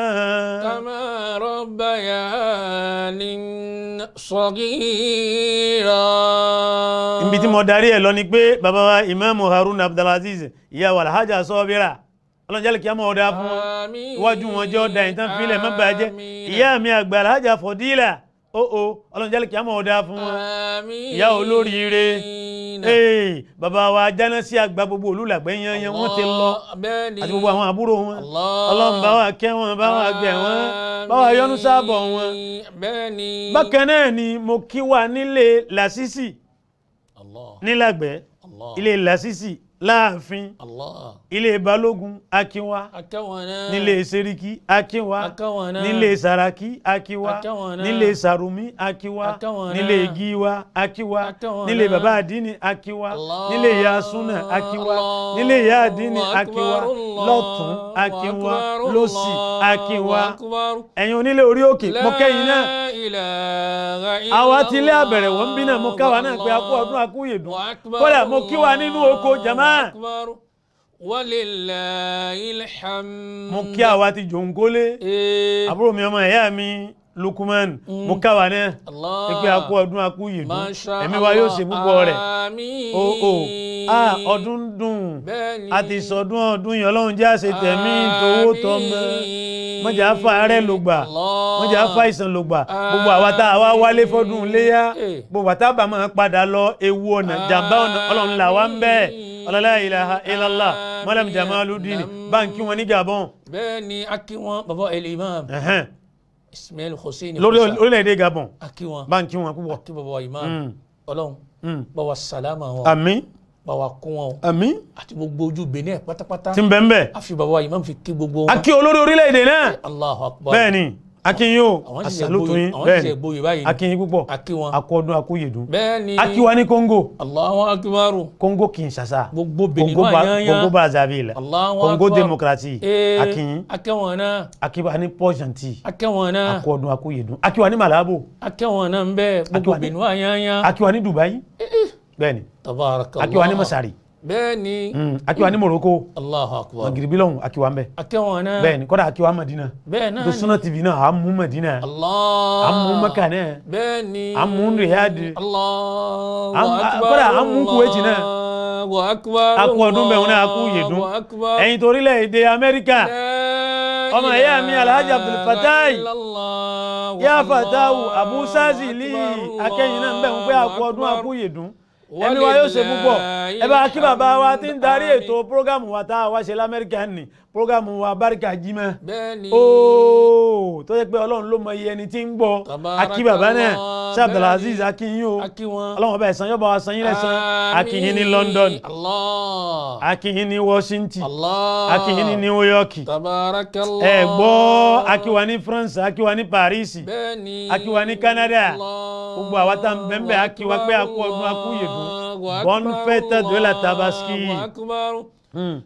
كما ربياني صغيرا. Ibi tí mo darí ẹ̀ lọ ni pé bàbá wa Ìmáàmù Haruna Abdulaziz, ìyá wa Alhaja Sọ́bírà, ọlọ́njẹ́ kí a mọ̀ ọ̀dà fún wọn. Àmín. Iwájú wọn jẹ́ ọ̀dà ìtàn fílẹ̀ má bàjẹ́. Àmín. Ìyá mi àgbà Alhaja Fọdílà, ó ọlọ́njẹ́ kí a mọ̀ ọ̀dà fún wọn. Àmín. Ìyá olóríire. Ee, bàbá wa Jánásí àgbà gbogbo olùlàgbẹ́ yanyan, wọ́n ti lọ. Bẹ́ẹ̀ni. Àti gbogbo àwọn àbúrò wọn. Allah. Ọlọ́run bá wa kẹ́ wọn, bá wa gẹ̀ wọn, bá wa yọ́nú sábọ̀ wọn. Bẹ́ẹ̀ni. Bákan náà ni mo kí wa nílé Làṣìṣì Allah. nílàgbẹ́, Allah. ilé Làṣìṣì láàfin, Allah. ilé Balógun akínwá, Akẹ́wọ̀n náà. nílé Sẹ́ríkì akínwá, Akẹ́wọ̀n náà. nílé Sàràkí akínwá, Akẹ́wọ̀n náà. nílé Sàrùmí akínwá, Akẹ́wọ̀n náà. nílé Gíwá akínwá, Akẹ́wọ̀n nílé náà. bàbá àdínì akínwá, Allah. nílé ìyá súnà akínwá, Allah. nílé ìyá àdínì akínwá, Akbar, Allah. lọ́tún akínwá, Akbar, lósì Allah. akínwá. Akbar. Ẹ̀yin onílé orí òkè, mo kẹ́yìn náà. La ilaha illallah. Àwa ti ilé àbẹ̀rẹ̀ wọ́n ń bí náà, mo káwa náà pé a kú ọdún, a kú ìyèdún. Akbar, Kódà mo kí wa nínú oko jama. Akbar. Walillahil hamd. Mo kí àwa ti jòǹkólé. Ee. Àbúrò mi, ọmọ ìyá mi, Lukman mo káwa náà Allah. pé a kú ọdún a kú yèdún Masha ẹ̀mí wa yóò ṣe púpọ̀ rẹ̀ Àmín. o o a ọdún dùn Bẹ́ẹ̀ni. a ti sọdún ọdún yìí Ọlọ́run jẹ́ àṣẹ tẹ̀mí tówó tọmọ Àmín. mọ̀jà fa àárẹ̀ ló gbà Allah. mọ̀jà fa ìsàn ló gbà gbogbo àwa tá a wá wálé fọdún léyà Eh. gbogbo àtàbà bá máa padà lọ ewu ọ̀nà jàǹbá ọ̀nà Ọlọ́run là wá ń bẹ́ẹ̀ ọlọ́lá ilaha illallah Malam Jamaludin báńkì wọn ní Gabon Bẹ́ẹ̀ni a kí wọn baba el imam ẹ̀hẹ́n, Ismail Hussein lórí Musa. orílẹ̀-èdè Gabon A kí wọn. báńkì wọn púpọ̀ A kí baba wa imam. Ọlọ́run bá wa sàlámà wọn. àmín Bá wa kún wọn. àmín Àti gbogbo ojú Benin pátápátá. tí ń bẹ ń bẹ A fi baba wa imam fi kí gbogbo a wọn. kí olórí orílẹ̀-èdè náà Allahu akbar. bẹ́ẹ̀ ni a kí yín o Àwọn ṣẹ̀ṣẹ̀ àsàlùtù gboyè- yín àwọn bẹ́ẹ̀ ṣẹ̀ṣẹ̀ ni gboyè báyìí ni. a kí yín púpọ̀ A kí wọn. a kú ọdún a kú yèdún Bẹ́ẹ̀ni. a kí wa ní Congo Allahu akbar. Congo Kinshasa Gbogbo Benin Congo náà yányán. Congo Brazzaville Allahu Congo akbar. démocratie Ee, a kí yín A kí wọn náà. a kí wa ní Port-Gentil A kí wọn náà. a kú ọdún a kú yèdún a kí wa ní Malabo A kí wọn náà ń bẹ́ẹ̀. Gbogbo wa ní- Benin náà yányán. a kí wa ní Dubai bẹ́ẹ̀ ni Tabarakallah. a kí wa ní Masari Bẹ́ẹ̀ni. A kí wa ní Morocco Allahu akbar. Magiribi lọ́hùn a kí wa ń bẹ̀ A kí wọn náà. bẹ́ẹ̀ ni kọ́dà a kí wa Madina Bẹ́ẹ̀ náà tó ni. Sunna TV náà à ń mú Madina Allah. à ń mú Maka náà Bẹ́ẹ̀ni. à ń mú Riyadh Allahu akbar. kódà à ń mú Kuwait náà. Allahu akbar. a kú ọdún bẹ́ẹ̀ náà a kú yèdún Allahu akbar. ẹ̀yin torílẹ̀-èdè Amẹ́ríkà La ọmọ ìyá mi Alhaji Abdul ilaha Fatai illallah. yá Fatawu Abu Sazili Allahu akẹ́yìn náà ń bẹ̀ ń pé a kú ọdún a akbar. kú yèdún ẹ̀mí wa yóò ṣe púpọ̀ ẹ bá kí bàbá wa ti ń darí ètò prógámù wa tá a wá ṣe l'Amẹ́ríkà ní prógámù wa Báríkà Jímọ̀ Bẹ́ẹ̀ni. ooo tó yẹ pé Ọlọ́run ló mọ iye ẹni tí ń gbọ́ akí bàbá náà ṣé Abdulaziz akínyìn o A kí wọn. Ọlọ́run ọba ẹ̀san yọba wa san yín lẹ́san akínyìn ní London Allah. akínyìn ní Washington Allah. akínyìn ní New York Tabarakallah. ẹ gbọ́ akíwa ní France akíwa ní Paris Bẹ́ẹ̀ni. akíwa ní Canada Allah. gbogbo àwa tá ń bẹ́ẹ̀ bẹ́ẹ̀ akíwa pé akú ọdún akú yèdún Allahu bonne akbar, fête de la Tabaski. Allahu akbar.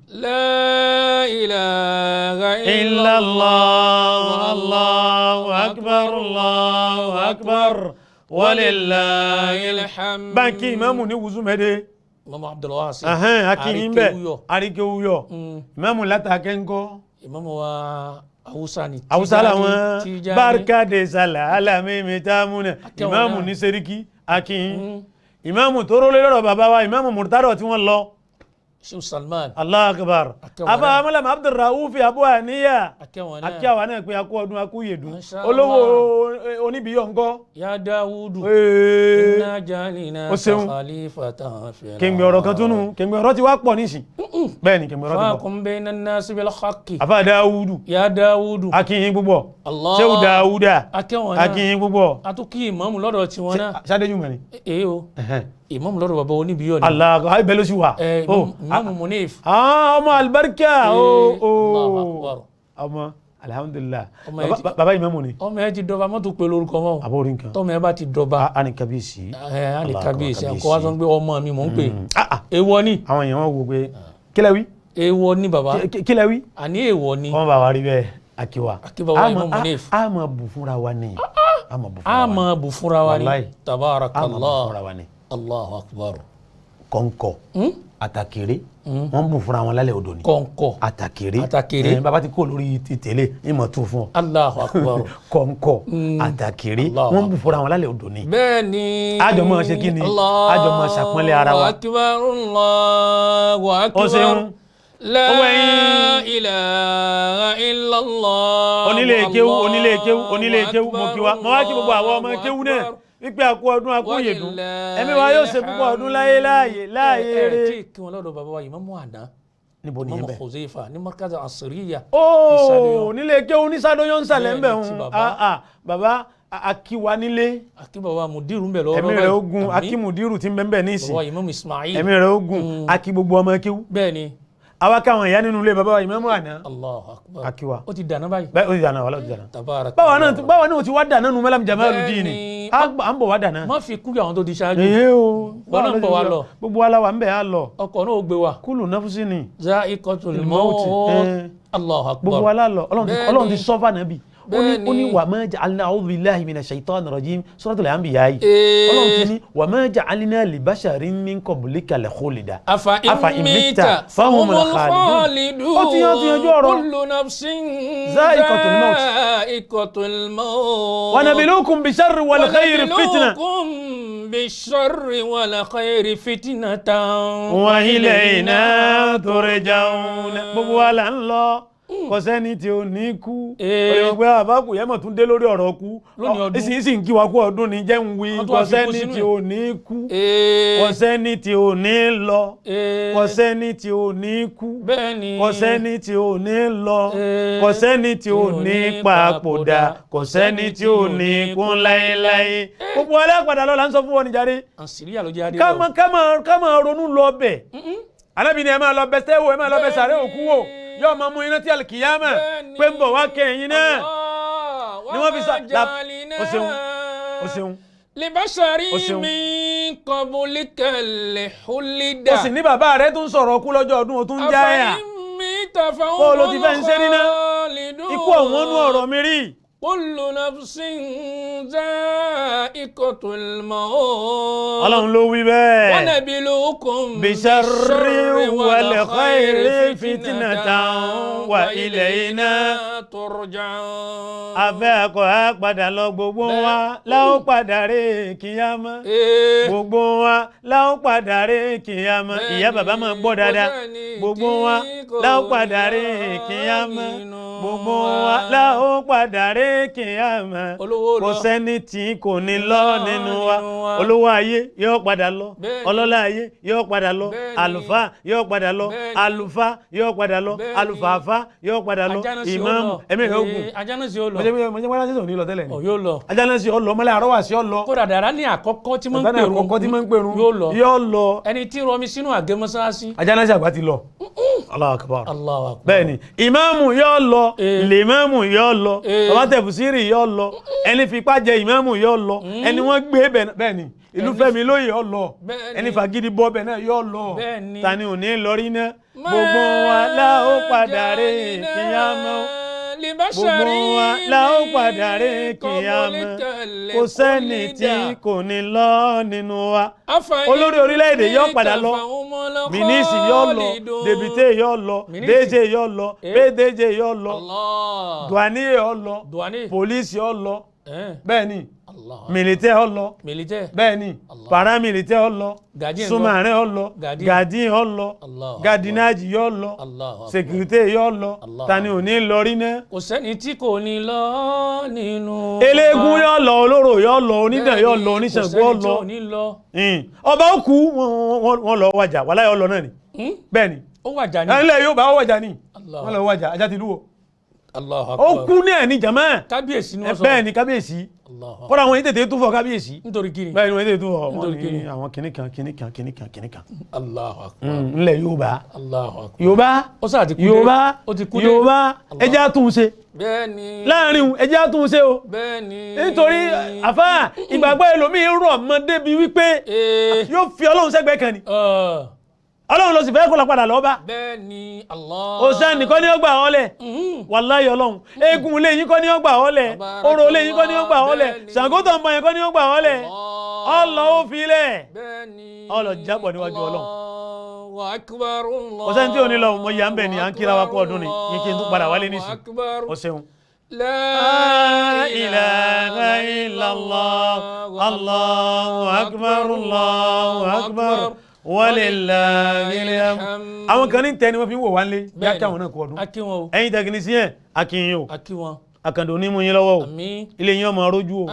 La ilaha illallah Allahu akbar Allahu akbar walillahil Alhamd. báńkì ìmáàmù ní wùsùmẹ́dẹ́ Imam Abdul Wasi. akínyìn bẹ́ẹ̀ Arikewuyo. àríkéwúyọ̀ ìmáàmù látàkẹ́ ńkọ́ Imam wa Hausa ni. Hausa Tijani, làwọn Tijani. barika de sala alamimi tamuna Akẹ́wọ̀n ìmáàmù náà. ní sẹ́ríkì akínyìn ìmáàmù tó rólé lọ́rọ̀ bàbá wa ìmáàmù murtado tí wọ́n lọ Sheikh Salman. Allahu akbar Akẹ́wọ̀n afa náà. amalam abdulraufi abu aniya Akẹ́wọ̀n náà. akíyàwó náà pé akú ọdún akú yèdún Masha Allah. olówó oníbíyọ̀ ńkọ́ Ya Dawudu. Ee. Inna jalina O ṣeun. khalifatan fil kèǹgbè ọ̀rọ̀ kan tún nù kèǹgbè ọ̀rọ̀ ti wá pọ̀ nísìn bẹ́ẹ̀ ni kèǹgbè ọ̀rọ̀ ti pọ̀ Fahkum bayna an-nasi bil haqqi. afa dawudu Ya Dawudu. akínyìn púpọ̀ Allah. sehu dawuda Akẹ́wọ̀n náà. akínyìn púpọ̀ A tún kí ìmáàmù lọ́dọ̀ tiwọn náà. sádéjú mẹ́rin Ee o. Ìmáàmù lọ́dọ̀ bàbá oníbíyọ̀ ni. Allah ayi bẹ́ẹ̀ ló sì wà Ẹ, Oh, Ìmáàmù Munif. ah ọmọ alibarika o Ee, o Allahu akbar. ọmọ alihamudulilayi Ọmọ ẹ ti- baba ìmáàmù ni Ọmọ ẹ ti dọba mọ́tò pé lórúkọ mọ́. àbọ̀ orí nǹkan Tọ́mọ ẹ bá ti dọba. a ní kábíyèsí Ẹ á ní Allah kábíyèsí. akbar, Kọ́ wá sọ pé ọmọ mi mò ń pè. Ah, ah, Èèwọ̀ ni. àwọn èèyàn wọn wò pé kílẹ̀ wí Èèwọ̀ ni bàbá. Kílẹ̀ wí Àní èèwọ̀ ni. wọ́n bá wa rí bẹ́ẹ̀ akiwa Akí baba Imam Munif. a máa bù fúnra wa ni a máa bù fúnra A wa ni máa bù fúnra wa ni. Wallahi. A máa bù Tabarakallah. fúnra wa ni Allahu akbar. kọ̀ǹkọ̀ àtàkèrè wọ́n bù fúnra wọn lálẹ́ odò ni Kọ̀ǹkọ̀. àtàkèrè Àtàkèrè. Bàbá ti kó lórí ti tẹ̀lé ìmọ̀ tó fún ọ Allahu akbar. kọ̀ǹkọ̀ àtàkèrè Allahu wọ́n bù fúnra wọn lálẹ́ odò ni Bẹ́ẹ̀ni. A jọ máa ṣe kí ni? A jọ máa ṣàpọ́nlé ara wa. Allahu akbar, Allahu akbar. Ó ṣeun. La Owó ẹ̀yin. ilaha illallah. onílé kéwú onílé kéwú onílé kéwú mo kí wa mo wá kí gbogbo àwọn ọmọ Allahu kéwú náà akbar. wípé àkú ọdún àkú yèdún ẹ̀mí wa yóò ṣe púpọ̀ ọdún láyé láàyè láàyè Ẹ eré. tí kí wọn lọ́dọ̀ bàbá wa Ìmáàmù àná níbo nìyẹn Ìmáàmù bẹ́ẹ̀. Huzaifa ní Markaz Asiriya. ooo nílé kéwú ní sádóyọ̀ ń sàlẹ̀ ń bẹ̀ Bẹ́ẹ̀ni, ti ń bàbá. bàbá akíwa nílé Àti bàbá Mudiru ń bẹ̀ lọ́wọ́ ẹ̀mí rẹ̀ ogun akímùdírù ti ń bẹ̀ ń bẹ̀ ní ìsìn Bàbá Ìmáàmù Ismail. ẹ̀mí rẹ̀ ogun akí gbogbo ọmọ kéwú Bẹ́ẹ̀ni. àwa káwọn ìyá nínú ilé bàbá wa Ìmáàmù àná Allahu akbar. akíwa Ó ti dànù báyìí. bẹ́ẹ̀ ó ti dànù wàhálà ó ti dànù. Tabaraka. báwa náà ti wá dànù nù Malam Jamaludeen Bẹ́ẹ̀ni. à ń bọ̀ wá dànù. Má fi kú àwọn tó ti ṣáájú. èyí o Wọn náà ń bọ̀ wá lọ. gbogbo wa la wà ń bẹ̀ á lọ Ọkọ̀ náà ó gbé wa. kúlù náfúsì ni Za'iqatul Mọ́ọ̀tì, maut. eh. Allahu akbar. gbogbo wa la lọ Ọlọ́run ti Bẹ́ẹ̀ni. Ọlọ́run ti sọ fún ànábì Ó ní wa ma ja'alna, a'udhu billahi minash shaitani rajim, Suratul Anbiya yìí. Ọlọ́run ti ní wa ma ja'alna li basharin min qablikal khulda. Afa in mitta fahumul khalidun. Ó ti yanjú ọ̀rọ̀. Kullu nafsin za'iqatul maut. Za'iqatul maut. Wa nabluukum bisharri wal khayri fitna. Bisharri wal khayri fitnatan. Wa ilayna turja'un. Gbogbo wa là ń lọ, kò sẹ́ni tí ò ní kú. Olùgbé àbákù yẹn mọ̀ tún dé lórí ọ̀rọ̀ kú. Ìsìn kí wa kú ọdún ni jẹ́ ń wí. Kò sẹ́ni tí ò ní kú. Kò sẹ́ni tí ò ní lọ. Kò sẹ́ni tí ò ní kú. Kò sẹ́ni tí ò ní lọ. Kò sẹ́ni tí ò ní papòdà. Kò sẹ́ni tí ò ní kún láéláé. Gbogbo alápadà lọ là ń sọ fún wọn níjàre. Ká máa ronú lọ bẹ̀. Ànábì ni ẹ máa lọ bẹ sẹ́wọ̀, ẹ máa lọ bẹ sàrẹ́ òkú wò, yóò máa mú iná tí alikiyama pé ń bọ̀ wá kẹ́yìn náà ni wọ́n fi sá. O ṣeun, o ṣeun. Libashari min qablikal khulda. O sì ní bàbá rẹ tún sọ̀rọ̀ kú lọ́jọ́ ọdún, o tún jáyà. Kó o lọ ti fẹ́ ń ṣe níná. Ikú ọ̀wọ́n nú ọ̀rọ̀ mi rí. Kullu nafsin za'iqatul maut. Ọlọ́run ló wí bẹ́ẹ̀. Wa nabluukum bisharri wal khayri fitnatan wa ilayna turja'un. Afẹ́ akọ̀ á padà lọ, gbogbo wa la ó padà rè kíyámà. Gbogbo wa la ó padà rè kíyámà. Ìyá bàbá máa gbọ́ dáadáa. Gbogbo wa la ó padà rè kíyámà. Gbogbo wa la ó padà rè kíyámà. Kò sẹ́ni tí kò ní lọ nínú wa. Olówó ayé yóò padà lọ. Ọlọ́lá ayé yóò padà lọ. Àlùfáà yóò padà lọ. Àlùfáà yóò padà lọ. Àlùfáàfá yóò padà lọ. Ìmáàmù ẹ̀mí rẹ̀ ogun. Ajánásí ó lọ. Mo jẹ́ wọ́n lásìkò ní lọ tẹ́lẹ̀ ni. Yóò lọ. Ajánásí ó lọ, mọ́lẹ̀ àrọ́wà sí ó lọ. Kódà dàrá ní àkọ́kọ́ tí máa ń pèrún. Àkọ́kọ́ tí máa ń pèrún. Yóò lọ. Yóò lọ. Ẹni tí rọmi sínú àgé mọ́sálásí. Ajánásí àgbà ti lọ. Allahu Akbar. Allahu Akbar. Bẹ́ẹ̀ni, ìmáàmù yóò lọ, lèmáàmù yóò lọ, bàbá tẹ̀fùsírì yóò lọ, ẹni fipá jẹ ìmáàmù yóò lọ, ẹni wọ́n gbé bẹ́ẹ̀ ni ìlú Fẹ́mi lóye yóò lọ, ẹni fagídí bọ́ bẹ́ẹ̀ náà yóò lọ. Ta ni ò ní lọ rí náà? Gbogbo wa la ó padà rè kíyámà. Gbogbo wa la ó padà rè kíyámà. Kò sẹ́ni tí kò ní lọ nínú wa. Olórí orílẹ̀-èdè yóò padà lọ, mínísì yóò lọ, dèbìtè yóò lọ, déjé yóò lọ, pédéjé yóò lọ, duani yóò lọ, pólísì yóò lọ, bẹ́ẹ̀ ni militẹ ó lọ, bẹ́ẹ̀ ni paramilitẹ ó lọ, sumarin ó lọ, gadin ó lọ, gadinaji yóò lọ, sécurité yóò lọ. Ta ni ò ní lọ rí náà? Kò sẹ́ni tí kò ní lọ nínú. Eléégún yóò lọ, olóró yóò lọ, onídàn yóò lọ, oníṣègùn yóò lọ. Ọba ó kú, wọ́n lọ wàjà, wàhálà yóò lọ náà ni. Bẹ́ẹ̀ ni. Ó wàjà ni. Ilẹ̀ yóò bá wàjà ni. Wọ́n lọ wàjà, ajá ti lúwo. Ó kú ní ẹ̀ ní jàmá. Kábíyèsí ni wọ́n sọ. Bẹ́ẹ̀ ni kábíyèsí. Kọ́ra àwọn yìí tètè tún fọ kábíyèsí. Nítorí kí ni? Bẹ́ẹ̀ ni wọ́n tètè tún fọ. Nítorí kí ni? Àwọn kìnnì kan kìnnì kan kìnnì kan kìnnì kan. Allahu Akbar. Ńlẹ̀ Yorùbá. Allahu Akbar. Yorùbá. Ó sà ti kú dé. Yorùbá. Ó ti kú dé. Yorùbá. Ẹjẹ́ àtúnṣe. Bẹ́ẹ̀ni. Láàrin ẹjẹ́ àtúnṣe o. Bẹ́ẹ̀ni. Nítorí àfáà ìgbàgbọ́ ẹlòmíín rọ̀ mọ́ débi wípé yóò fi Ọlọ́run sẹ́gbẹ̀ẹ́ kan ni. Ọlọ́run ló sì fẹ́ kó lọ padà lọ bá. Bẹ́ẹ̀ni Allah. Òsán nìkan ni ó gbà ọ́ lẹ̀. Wàláyé Ọlọ́run. Eégún ilé yín kọ́ ni ó gbà ọ́ lẹ̀. Orò ilé yín kọ́ ni ó gbà ọ́ lẹ̀. Ṣàngó tó ń bọ̀ yẹn kọ́ ni ó gbà ọ́ lẹ̀. Ọlọ́ ó fi lẹ̀. Ọlọ́ jábọ̀ níwájú Ọlọ́run. Òsán tí ò ní lọ mo yà ń bẹ̀ ni à ń kíra wa kú ọdún ni yín kí n tún padà wálé nísìn. O ṣeun. La ilaha illallah, Allahu akbar, Allahu akbar. Walillahil hamd. Àwọn kan ní tẹ́ ni wọ́n fi ń wò wá nílé bí a kí àwọn náà kú ọdún. Ẹ̀yin tẹkinisíyẹn akínyìn o, àkàndò ní mú yín lọ́wọ́ o, ilé yín ọmọ rójú o,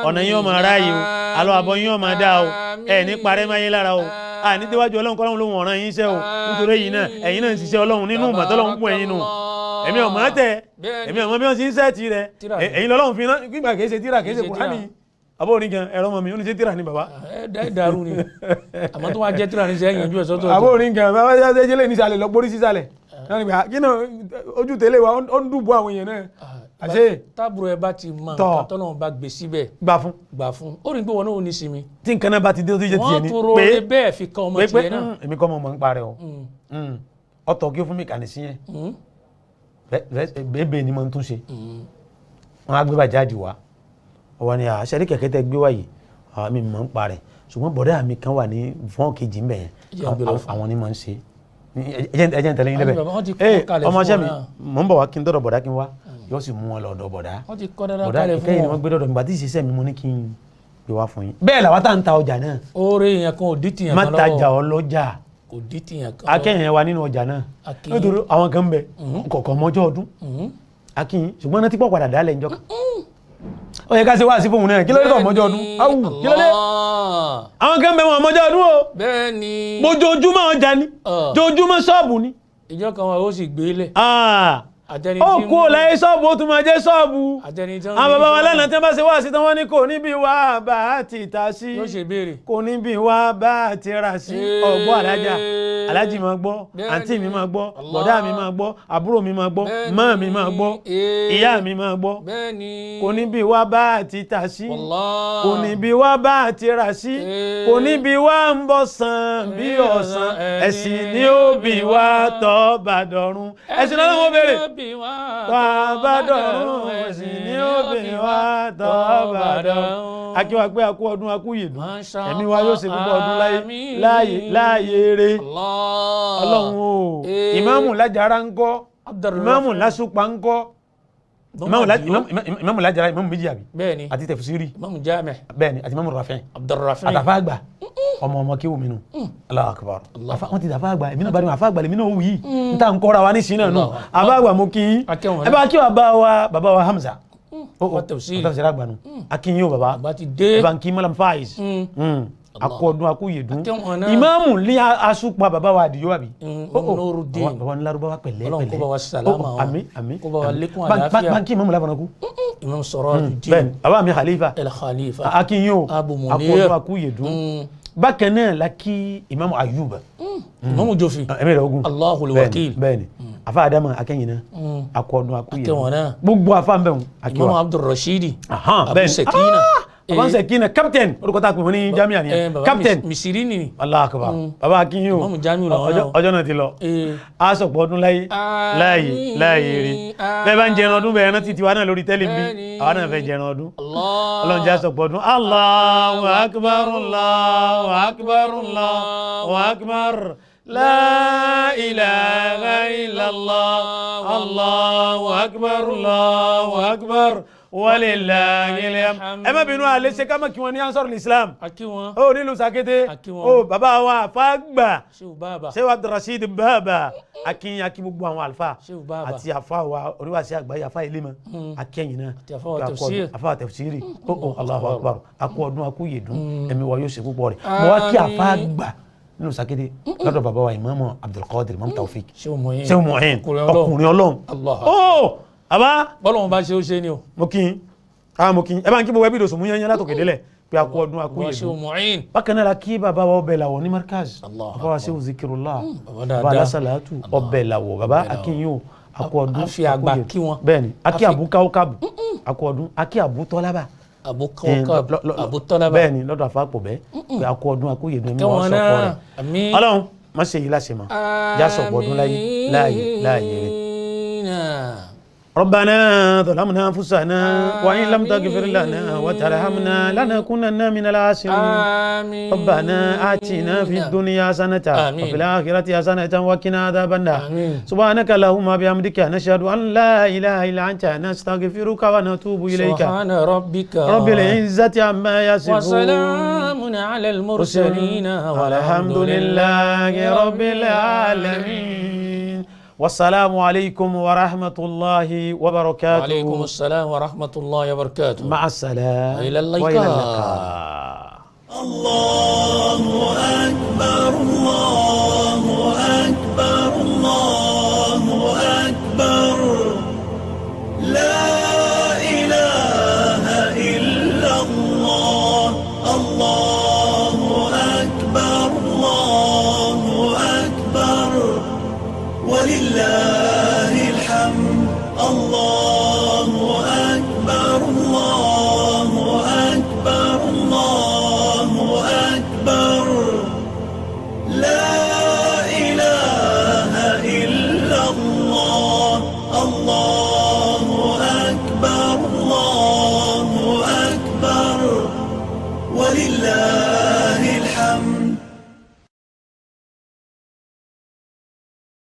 ọ̀nà yín ọmọ ráàyè o, àlọ́ àbọ̀ yín ọmọ dá o, ẹ̀ ní parẹ́ máyé lára o, àní déwájú Ọlọ́run kọ́lọ́run ló wọ̀n rán yín iṣẹ́ o, nítorí ẹ̀yin náà ẹ̀yin náà ń ṣiṣẹ́ Ọlọ́run nínú ìmọ̀ tọ́lọ́run pọ̀ ẹ̀yin nù. Èmi ọmọ tẹ, èmi ọmọ bí wọ́n ti ń sẹ́ẹ̀tì rẹ̀, ẹ̀yin lọ́lọ́run fi rán gbígbà kìí ṣe tíra kìí ṣe Kùránì. Àbó orin kan ẹ̀rọ ọmọ mi ó ní ṣe tíra ni bàbá. Ẹ dàrú ni, àmọ́ tó wá jẹ́ tíra ní sẹ́yìn ojú ẹ̀ sọ́tọ̀. Àbó orin kan bàbá ṣe jẹ́lẹ̀ ní sàlẹ̀ lọ gbórí sísàlẹ̀. Kí ni ojú tẹ́lẹ̀ wa ó ń dùbò àwọn èèyàn náà. Àṣé. Táàbùrò ẹ bá ti mọ nǹkan tọ́lọ́run bá gbé síbẹ̀. Gbà fún. Gbà fún. Ó rí i pé wọn náà ò ní sinmi. Tí nǹkan náà bá ti dé tó jẹ́ tiẹ̀ ni. Wọ́n tún ro bẹ́ẹ̀ fi kan ọmọ tiẹ̀ náà. Èmi kọ́ mọ̀ mọ̀ ń parẹ́ o. Ọ̀tọ̀ kí ó fún mi kàní sí yẹn. Bẹ́ẹ̀ ni mo ń tún ṣe. Wọn á gbé bàjáde wá. Ọwọ́ ni àṣẹrí kẹ̀kẹ́ tẹ gbé wá yìí, mi mọ̀ ń parẹ́, ṣùgbọ́n bọ̀dá mi kan wà ní fọ́n kejì ń bẹ̀ yẹn, àwọn ni mọ̀ ń ṣe. Ẹ jẹ́ n tẹ̀lé yín débẹ̀. Ọmọọṣẹ́ mi mò ń bọ̀ wá kí n dọ́dọ̀ bọ̀dá kí n wá, yóò sì mú wọn lọ ọ̀dọ̀ bọ̀dá. Bọ̀dá kẹ̀kẹ́ yìí ni wọ́n gbé dọ́dọ̀ mi, gbàtí ìṣiṣẹ́ mi mo ní kí n gbé wá fún yín. Bẹ́ẹ̀ làwọn tá à ń ta ọjà náà. Oore yẹn kan ò dí tìyàn kan lọ́wọ́. Má tajà ọlọ́jà. Kò dí tìyàn kan. Akẹ́yìn wa nínú ọjà náà nítorí àwọn kan ń bẹ kọ̀ọ̀kan mọ́jọ́ ọdún akínyìn, ṣùgbọ́n náà tí pọ̀ padà dálẹ̀ ńjọ́ kan. Ó yẹ ká ṣe wá sí fóun náà, kí ló dé tó mọ́jọ́ ọdún? Awù, kí ló dé? Àwọn kan bẹ wọn mọ́jọ́ ọdún o. Bẹ́ẹ̀ni. Mojoojúmọ́ ọjà ni, jojúmọ́ ṣọ́ọ̀bù ni. Ìjọ kan wa ó sì gbé lẹ̀. Ó kú ò láyé ṣọ́ọ̀bù, ó tún máa jẹ́ ṣọ́ọ̀bù. Àwọn bàbá wa lánàá tí wọ́n bá ṣe wá sí tán, wọ́n ní kò níbi wá bá a ti ta sí, kò níbi wá bá a ti rà sí. Ọ̀gbọ́ alájà, alájì máa gbọ́, àǹtí mi máa gbọ́, bọ̀dá mi máa gbọ́, àbúrò mi máa gbọ́, mọ́ mi máa gbọ́, ìyá mi máa gbọ́. Kò níbi wá bá a ti ta sí, kò níbi wá bá a ti rà sí, kò níbi wá ń bọ̀ sàn bí ọ̀sán, ẹ̀sìn ni ó bí wá tọ́ bá dọ̀run. Ẹ̀sìn náà wọ́n béèrè tọ́ bá dọ̀run, ẹ̀sìn ni ó bí wá tọ́ bá dọ̀run. Akíwá pé akú ọdún, akú yèdùn, ẹ̀mí wa yóò ṣe púpọ̀ ọdún láyé láàyè láàyè rè. Ọlọ́run o, ìmáàmù Lájàrá ń kọ́, ìmáàmù Lásùpá ń kọ́, ìmáàmù Lájàrá, ìmáàmù méjì àbí? Bẹ́ẹ̀ni. Àti tẹ̀fusírì. Ìmáàmù Jami. Bẹ́ẹ̀ni, àti ìmáàmù Rafi. Abdurrafi. Àtàfà àgbà, ọmọ ọmọ kéwù mi nù. Allahu Akbar. Wọ́n ti dàfà àgbà, èmi náà bá ní àfà àgbà lèmi náà wù yìí n ta n kọ́ra wa ní sinna nù. Àfà àgbà mo kí yín, ẹ bá kí wa bá wa bàbá wa Hamza tẹ̀fusírì tẹ̀fusírì àgbà nù, akínyìn o bàbá. Àgbà ti dé. Ẹ bá ń kí Malam Faiz, akọọdún akúyèdún, ìmáàmù ní asúpa bàbá wa àdìyó àbí. Nurudeen. Bàbá ní Lárúbáwá pẹ̀lẹ́. Ọlọ́run kó bá wa sàlámà wọn. Àmín àmín. Kó bá wa lékún àlàáfíà. Báńkì ìmáàmù lábàá kú. Imam Sirajuddin. Bẹ́ẹ̀ni, bàbá mi Khalifa. El Khalifa. Akínyìn o. Abu Munir. Akọọdún akúyèdún. Bákan náà la kí ìmáàmù Ayuba. Ìmáàmù Jofi. Ẹ̀mí rẹ̀ ogun. Allahul Wakil. Bẹ́ẹ̀ni, afa Adama akẹ́yìn náà, akọọdún Akẹ́wọ̀n náà. Gbogbo afa ń bẹ̀ wọn. Ìmáàmù Abdulrashidi. Abu Sakina. Baba Sakina captain, orúkọ tá a pè wọ́n ní jamia ni captain. Misiri ni. Allahu Akbar. Baba akinyin o, ọjọ́ náà ti lọ, a sọ̀pọ̀ ọdún láyé láàyè láàyè rí. Bẹ́ẹ̀ bá ń jẹran ọdún bẹ́ẹ̀ rántí tiwa náà lórí tẹ́lẹ̀ bí àwa náà fẹ́ jẹran ọdún. Ọlọ́run jẹ́ àsọ̀pọ̀ ọdún. Allahu Akbar, Allahu Akbar, Allahu Akbar, la ilaha illallah, Allahu Akbar, Allahu Akbar, walillahil hamd. Ẹ má bínú, àlẹ́ ṣe ká mọ̀ kí wọ́n ní Ansarul Islam. Ó nílùú Sàkété, ó bàbá wa àfáàgbà Shehu Abdulrasheed Baba, akin akin gbogbo àwọn àlùfáà àti àfa wa oníwàásí àgbáyé, àfa ilé mọ akẹ́yìn náà, àfa wa tafsiri. Ó Allahu Akbar, akú ọdún akú yèdún, ẹ̀mí wa yóò ṣe púpọ̀ rẹ̀. Mo wá kí àfa àgbà nínú Sàkété lọ́dọ̀ bàbá wa Ìmáàmù Abdulkadir, Imam Taofik, Shehu Muhin, ọkùnrin Ọlọ́run. Ó àbá bọ́lọ́run bá ṣe ó ṣe ni o. Mo kí n mo kí n ẹ bá ń kí gbogbo ẹbí ìdòsùn mú yẹn látòkè délẹ̀ pé a kú ọdún a kú yèdún. Bákan náà la kí bàbá wa ọbẹ̀ làwọ̀ ní Markaz, bàbá wa Shehu Zikirullah, bàbá alasalatu ọbẹ̀ làwọ̀, bàbá akínyìn o, a kú ọdún a fi àgbà kí wọn. Bẹ́ẹ̀ni, akí àbú káwókábù, a kú ọdún, akí àbú tọ́lábà, Abu Kawkab, Abu Tọ́lábà. Bẹ́ẹ̀ni, lọ́dọ̀ àfàpọ̀ bẹ́ẹ̀ pé a kú ọdún a kú yèdún, ẹ̀mí wọn sọ̀kọ rẹ̀. Ọlọ́run má ṣe yìí láṣẹ mọ́, já sọ̀pọ̀ ọdún láyé láàyè láàyè rẹ̀. ربنا ظلمنا أنفسنا وإن لم تغفر لنا وترحمنا لنكونن من الخاسرين. آمين. ربنا آتنا في الدنيا حسنة وفي الآخرة حسنة وقنا عذاب النار. سبحانك اللهم وبحمدك نشهد أن لا إله إلا أنت نستغفرك ونتوب إليك. سبحان ربك رب العزة عما يصفون وسلام على المرسلين والحمد لله رب العالمين. والسلام عليكم ورحمة الله وبركاته. وعليكم السلام ورحمة الله وبركاته. مع السلامة. إلى اللقاء. وإلى اللقاء. الله أكبر الله.